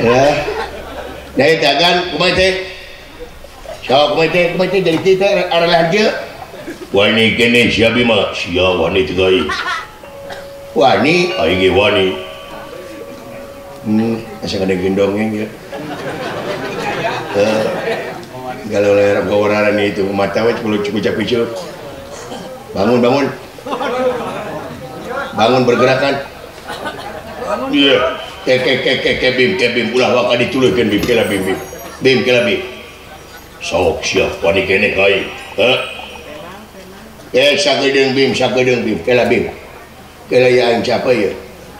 Ya. Nah, dagan kumaha teh? Sok kumaha teh? Kumaha teh jadi teh arah kieu? Wani kene sia bima, sia wani teu aing. Wani, aing ge wani. Asa kada gendongeng ya. Galau layar gawararan itu mata we kudu kucap-kucup. Bangun bangun. Bangun bergerakan. Iya. Ke ke ke ke ke bim ke bim ulah waka dituluykeun bim kela bim bim. Bim kela bim. Sok siap wani keneh ka aing. Heh. Eh sakedeung Bim, sakedeung Bim. Kela Bim. Kela ya aing capek ya.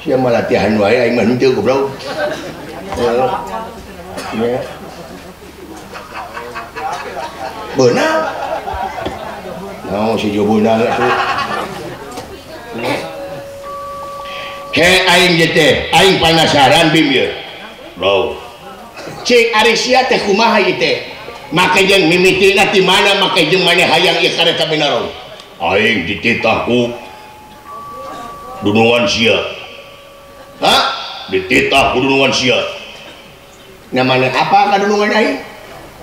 Sia mah latihan wae aing mah henteu goblok. Heeh. Ya. Beunang. Naon si jo beunang atuh. He aing ge teh, aing panasaran Bim ye. Bro. Cik ari sia teh kumaha ieu teh? Make jeung mimitina ti mana make jeung maneh hayang ieu kareta Binarong? Aing dititah ku dunungan sia. Hah? Dititah ku dunungan sia. Namanya apa kadunungan aing?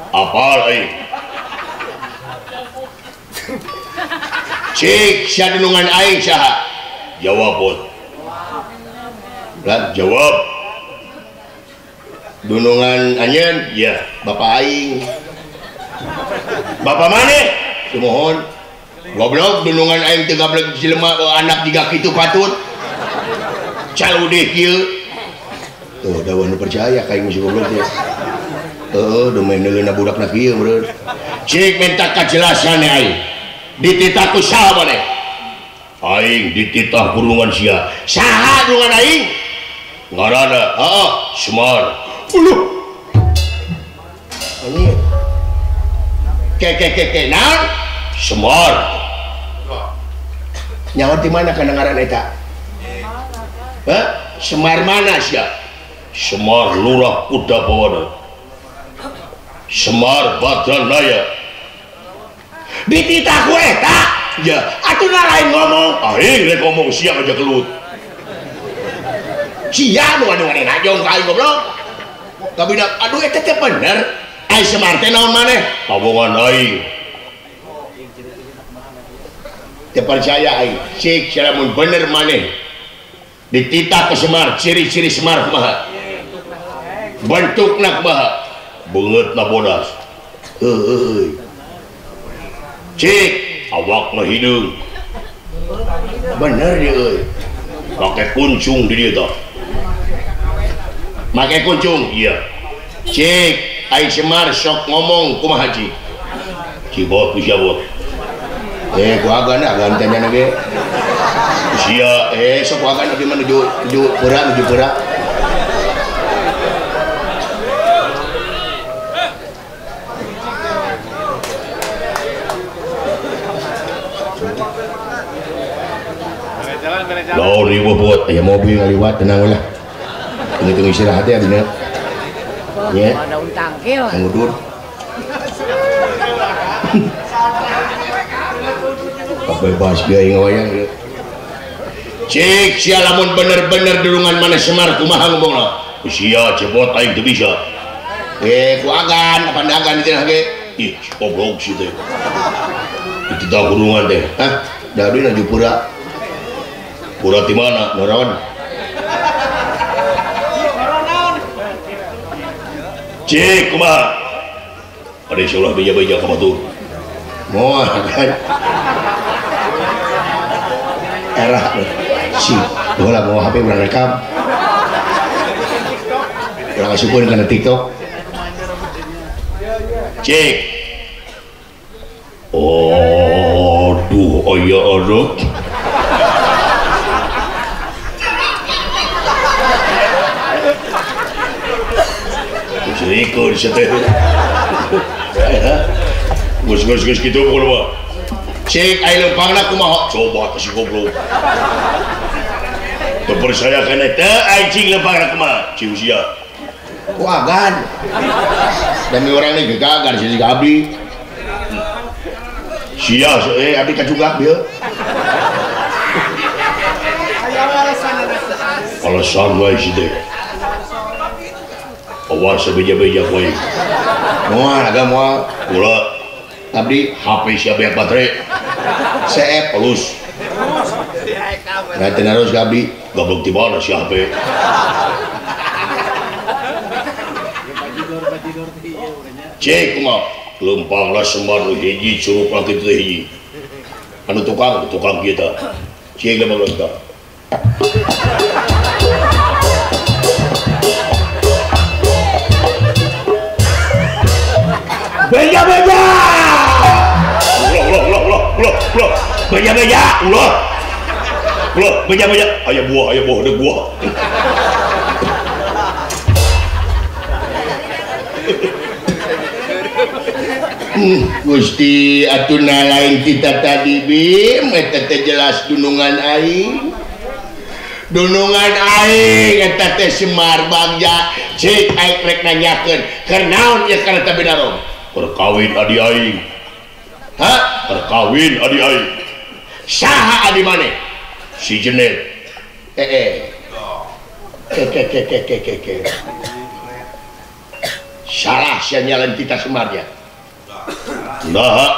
Apal aing. Cik sia dunungan aing saha? Jawab bot. Lah jawab. Dunungan anjeun? Iya, bapak aing. Bapak maneh? Sumuhun. Goblok dunungan aing teu gablek jelema anak jiga kitu patut. Caludih kieu. Tuh da nu percaya ka aing si goblok teh. Heeh, domain budakna kieu meureun. Cik minta kajelasan aing. Dititah ku saha maneh? Aing dititah dunungan sia. Saha dunungan aing? Ngaranna? Heeh, Semar. Uluh. Ini. Ke ke ke ke naon? Semar. Nyawa di mana kana ngaran eta? Hah? Semar mana sia? Semar Lurah Kuda Bawana. Semar Badranaya. Dititah ku eta? Ya, atuh lain ngomong. Aing rek ngomong sia aja gelut. Sia nu anu najong ka aing goblok. Kabina aduh eta teh bener. Ai Semar teh naon maneh? Pabongan aing. Teu percaya aing. Cik lamun bener maneh. Dititah ke Semar, ciri-ciri Semar kumaha? Bentukna kumaha? Beungeutna bodas. Heueuh. Cik, awakna hideung. Bener ieu euy. Make kuncung di dieu tah. Make kuncung? Iya. Cik, ai Semar sok ngomong kumaha cik? Cibot ku sia bot. Eh, ku agan agan teh nya ge. Sia, eh sok ku agan abdi mah nuju nuju pura nuju pura. Lawan ribuh buat aya mobil ngaliwat tenang lah. Tunggu istirahat ya abdi. Ya. Daun tangkil. Ngudur. Bebas biaya ngawayang ieu. Cik sia lamun bener-bener dulungan mana Semar kumaha ngomongna? Sia cebot aing teu bisa. Eh ku agan apa dagan di ge? Ih, goblok si teh. Dititah kurungan teh. Hah? Da abdi nuju pura. Pura di mana? Noron. Cik kumaha? Ada ulah beja-beja ka batur. Moal kan. Era si bola mau HP urang rekam. Urang asupkeun kana TikTok. Cik. Aduh, aya aduh. Serikur sia teh. Geus-geus kitu kumaha? Cik ai lempangna kumaha? Coba si goblok. Teu percaya kana teh aing cing lempangna kumaha? Cing sia. Ku agan. Demi urang ni gegagar si abdi. Sia eh abdi kajunggak bieu. Alasan wae si teh. Awas beja-beja kowe. Moal agak moal. Kula abdi HP siapa yang baterai? CF halus. Nah, tenaros ka abdi. Goblok di mana si HP? Cek kumaha? Lempanglah Semar nu hiji curug kitu teh hiji. Anu tukang, tukang kieu tah. Cek lempang tah. Beja beja. Ulah ulah ulah ulah ulah ulah. Beja beja ulah. Ulah beja beja. Aya buah deuk buah. Gusti atuna lain kita tadi Bim eta teh jelas dunungan aing. Dunungan aing eta teh Semar Bagja cik aing rek nanyakeun keur naon ieu kareta Binarom? Keur kawin adi aing. Hah? Keur kawin adi aing. Saha adi maneh? Si Jenet. Eh. Ke ke ke ke ke ke. Salah sia nyalan kita Semarnya. Nah,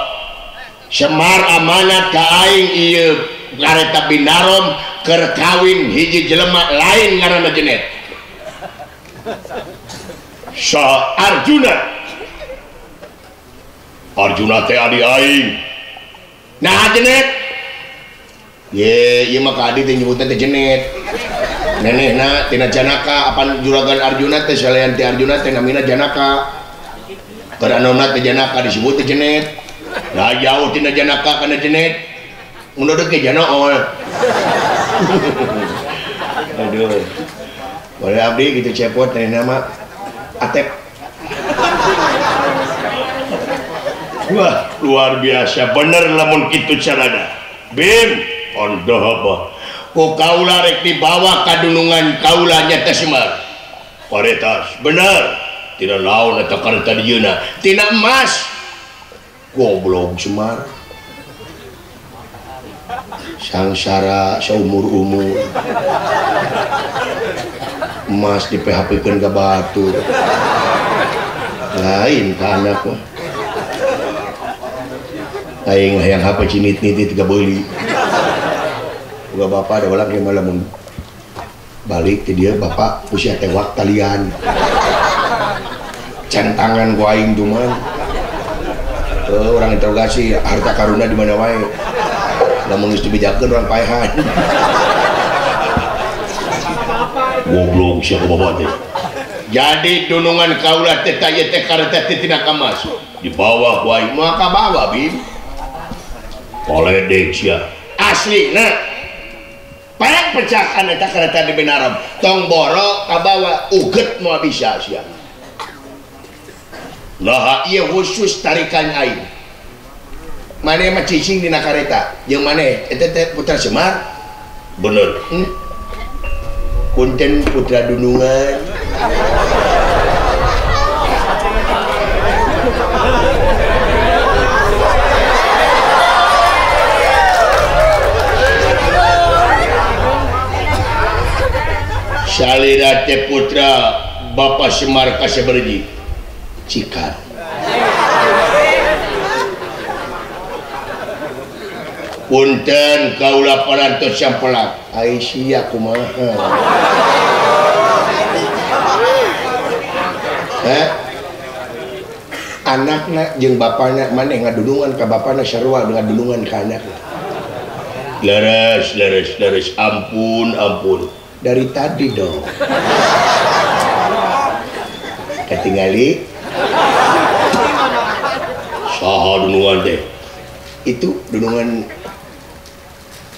Semar amanat ka aing ieu kareta Binarom keur kawin hiji jelema lain ngaranna Jenet. Sa Arjuna. Arjuna teh adi aing. Nah Jenet. Ye, ieu mah ka adi teh nyebutna teh Jenet. Nenehna tina Janaka, apan juragan Arjuna teh salian ti Arjuna teh namina Janaka. Karena teh Janaka disebut teh Jenet. Nah jauh tina Janaka kana Jenet. Mun deuk ke Janaol. Aduh. Boleh abdi gitu cepot nenehna mah Atep. Wah, luar biasa bener lamun kitu carana. Bim, ondoh apa? Ku kaula rek dibawa ka dunungan kaula nya teh Semar. Paretas, bener. Tina naon eta kareta dieuna? Tina emas. Goblok Semar. Sangsara saumur-umur. Emas di PHP-keun ka batur. Lain ka anak mah. Aing hayang HP cinit-nit tiga beuli. Boga bapak ada ulang ke lamun balik ke dia bapak usia tewak talian. Centangan ku aing cuman. Orang interogasi harta karuna di mana wae. Lamun geus dibejakeun urang paehan. Goblok sia ka bapak teh. Jadi dunungan kaula teh taya teh kareta teh tina kamas. Dibawa ku aing. Moal kabawa Bim. Koledek sia. Aslina. Paling pecahan eta kareta di Binarom. Tong boro kabawa uget moal bisa sia. Nah, ieu khusus tarikan aing. Maneh mah cicing dina kareta. Jeung maneh eta teh putra Semar. Bener. Punten putra dunungan. Salira teh putra Bapak Semar Kaseberji. Cikar. Punten kaula parantos sampelak. Ai sia kumaha? Heh? Anakna jeung bapana maneh ngadunungan ka bapana sarua ngadunungan ka anakna. Leres leres leres ampun ampun. Dari tadi dong. Ketinggali saha dunungan teh? Itu dunungan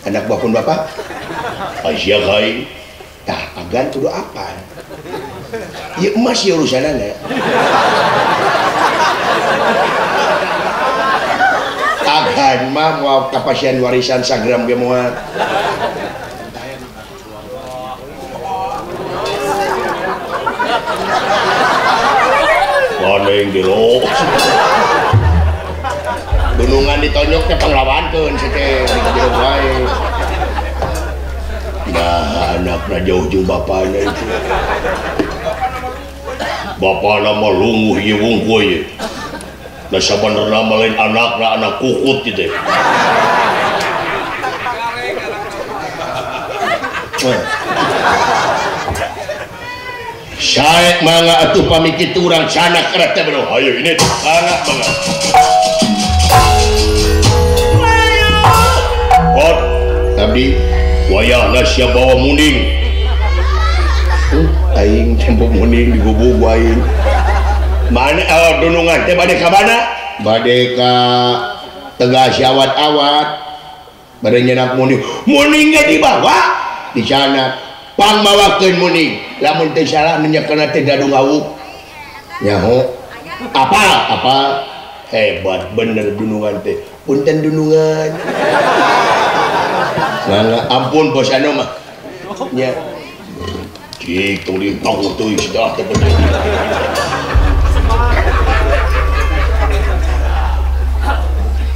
anak buah pun bapak. Asia kai. Tah agan kudu apa? Ya emas ya urusanana. Agan mah moal kapasian warisan sagram ge moal. Maneng jero. Dunungan ditonyok teh panglawankeun si teh di jero wae. Nah, anakna jauh jeung bapana itu. Bapana mah lunguh ieu wungkul ieu. Da sabenerna mah lain anakna anak kukut ieu teh. Sae mangga atuh pami kitu urang sanak kareta bro. Hayu ini mangga mangga. Ot, abdi wayahna sia bawa muning. Aing tempo muning digubug aing. Mana dunungan teh bade ka mana? Bade ka Tegal Siawat-awat. Bade nyenak muning. Muning ge dibawa di sana. Pangbawakeun muning. Lamun teu salah nu nyekelna teh Dadung Awuk. Nyaho. Apa? Apa? Hebat bener dunungan teh. Punten dunungan. Nah, ampun bos anu mah. Nya. Cik tong lintang teuing sudah teh bener.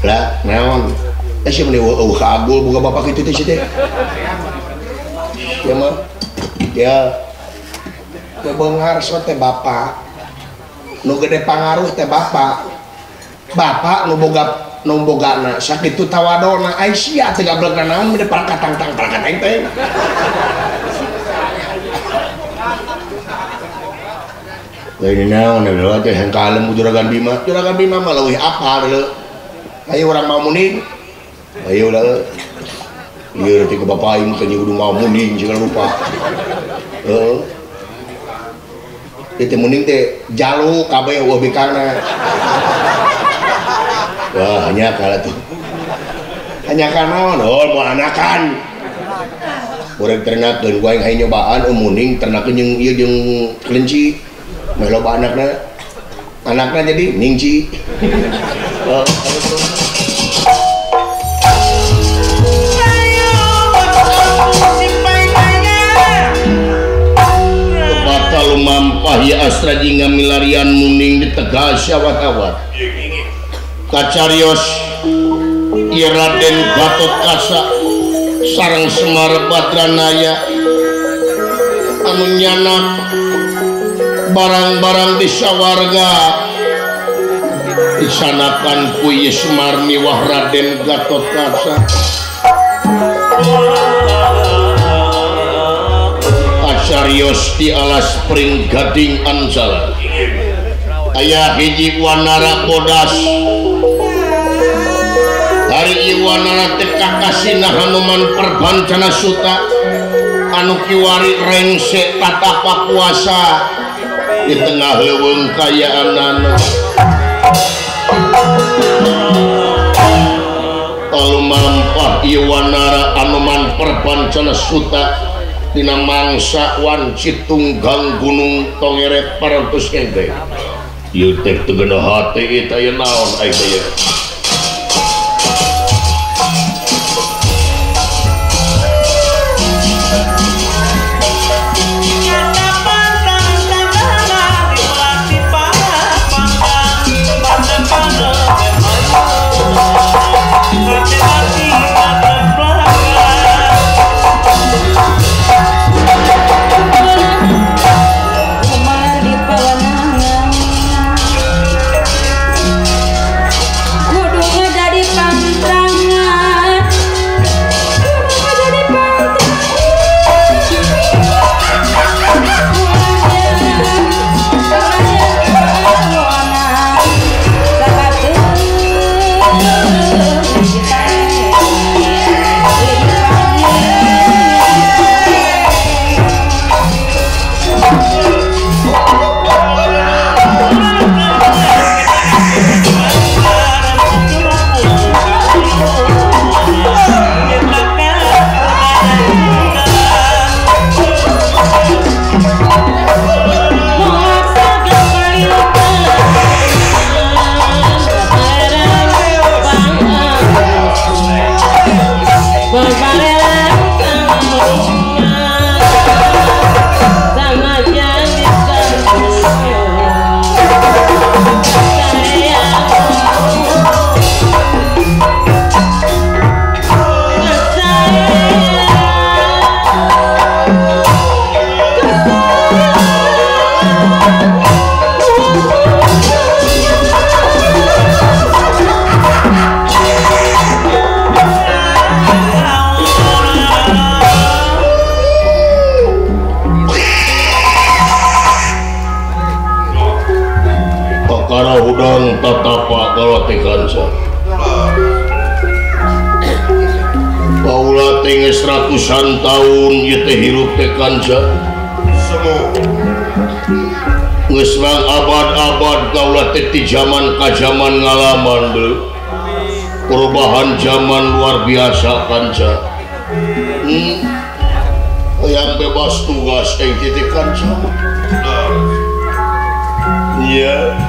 Lah, naon? Eh sia meni eueuh ka agul boga bapak kitu teh sia teh. Ya mah. Ya. Bebenghar so teh bapak. Nu gede pangaruh teh bapak. Bapak nu boga nu bogana sakitu tawadona ai sia teh gablegna naon meni parakatang-tang parakatang teh. Lain naon deui teh hengkalem Juragan Bima. Juragan Bima mah leuwih apal deui. Ayo urang mau muning. Ayo lah. Ieu teh ke bapak aing teh kudu mau muning segala rupa. Heeh. Teh muning teh jalu kabeh eueuh bikangna. Wah, hanya kalah tuh. Hanya kanaon, oh mau anakan. Urang ternakeun gua aing hayang nyobaan muning ternakeun jeung ieu jeung kelinci. Meh loba anakna. Anakna jadi ningci. Oh. Kebata lumampah ya Astra jingga milarian muning di Tegal Siawat-awat. Kacarios ieu Raden Gatotkaca sareng Semar Badranaya anu nyanak barang-barang di sawarga disanakan ku ieu Semar miwah Raden Gatotkaca. Kacarios di alas pring gading Anjala aya hiji wanara bodas. Hari ieu wanara teh kakasina Hanuman Perbancana Suta anu kiwari rengse tatapa kuasa di tengah leuweung kayaanana. Lumampah ieu wanara Hanuman Perbancana Suta dina mangsa wanci tunggang gunung tongeret parantos ente. Ieu teh teu geunah hate ieu teh aya naon ai teh ieu. Paula teh ratusan tahun ieu teh hirup teh kanca. Geus mang abad-abad kaula teh ti zaman ka zaman ngalaman deui. Perubahan zaman luar biasa kanca. Yang bebas tugas ing titik kanca. Iya.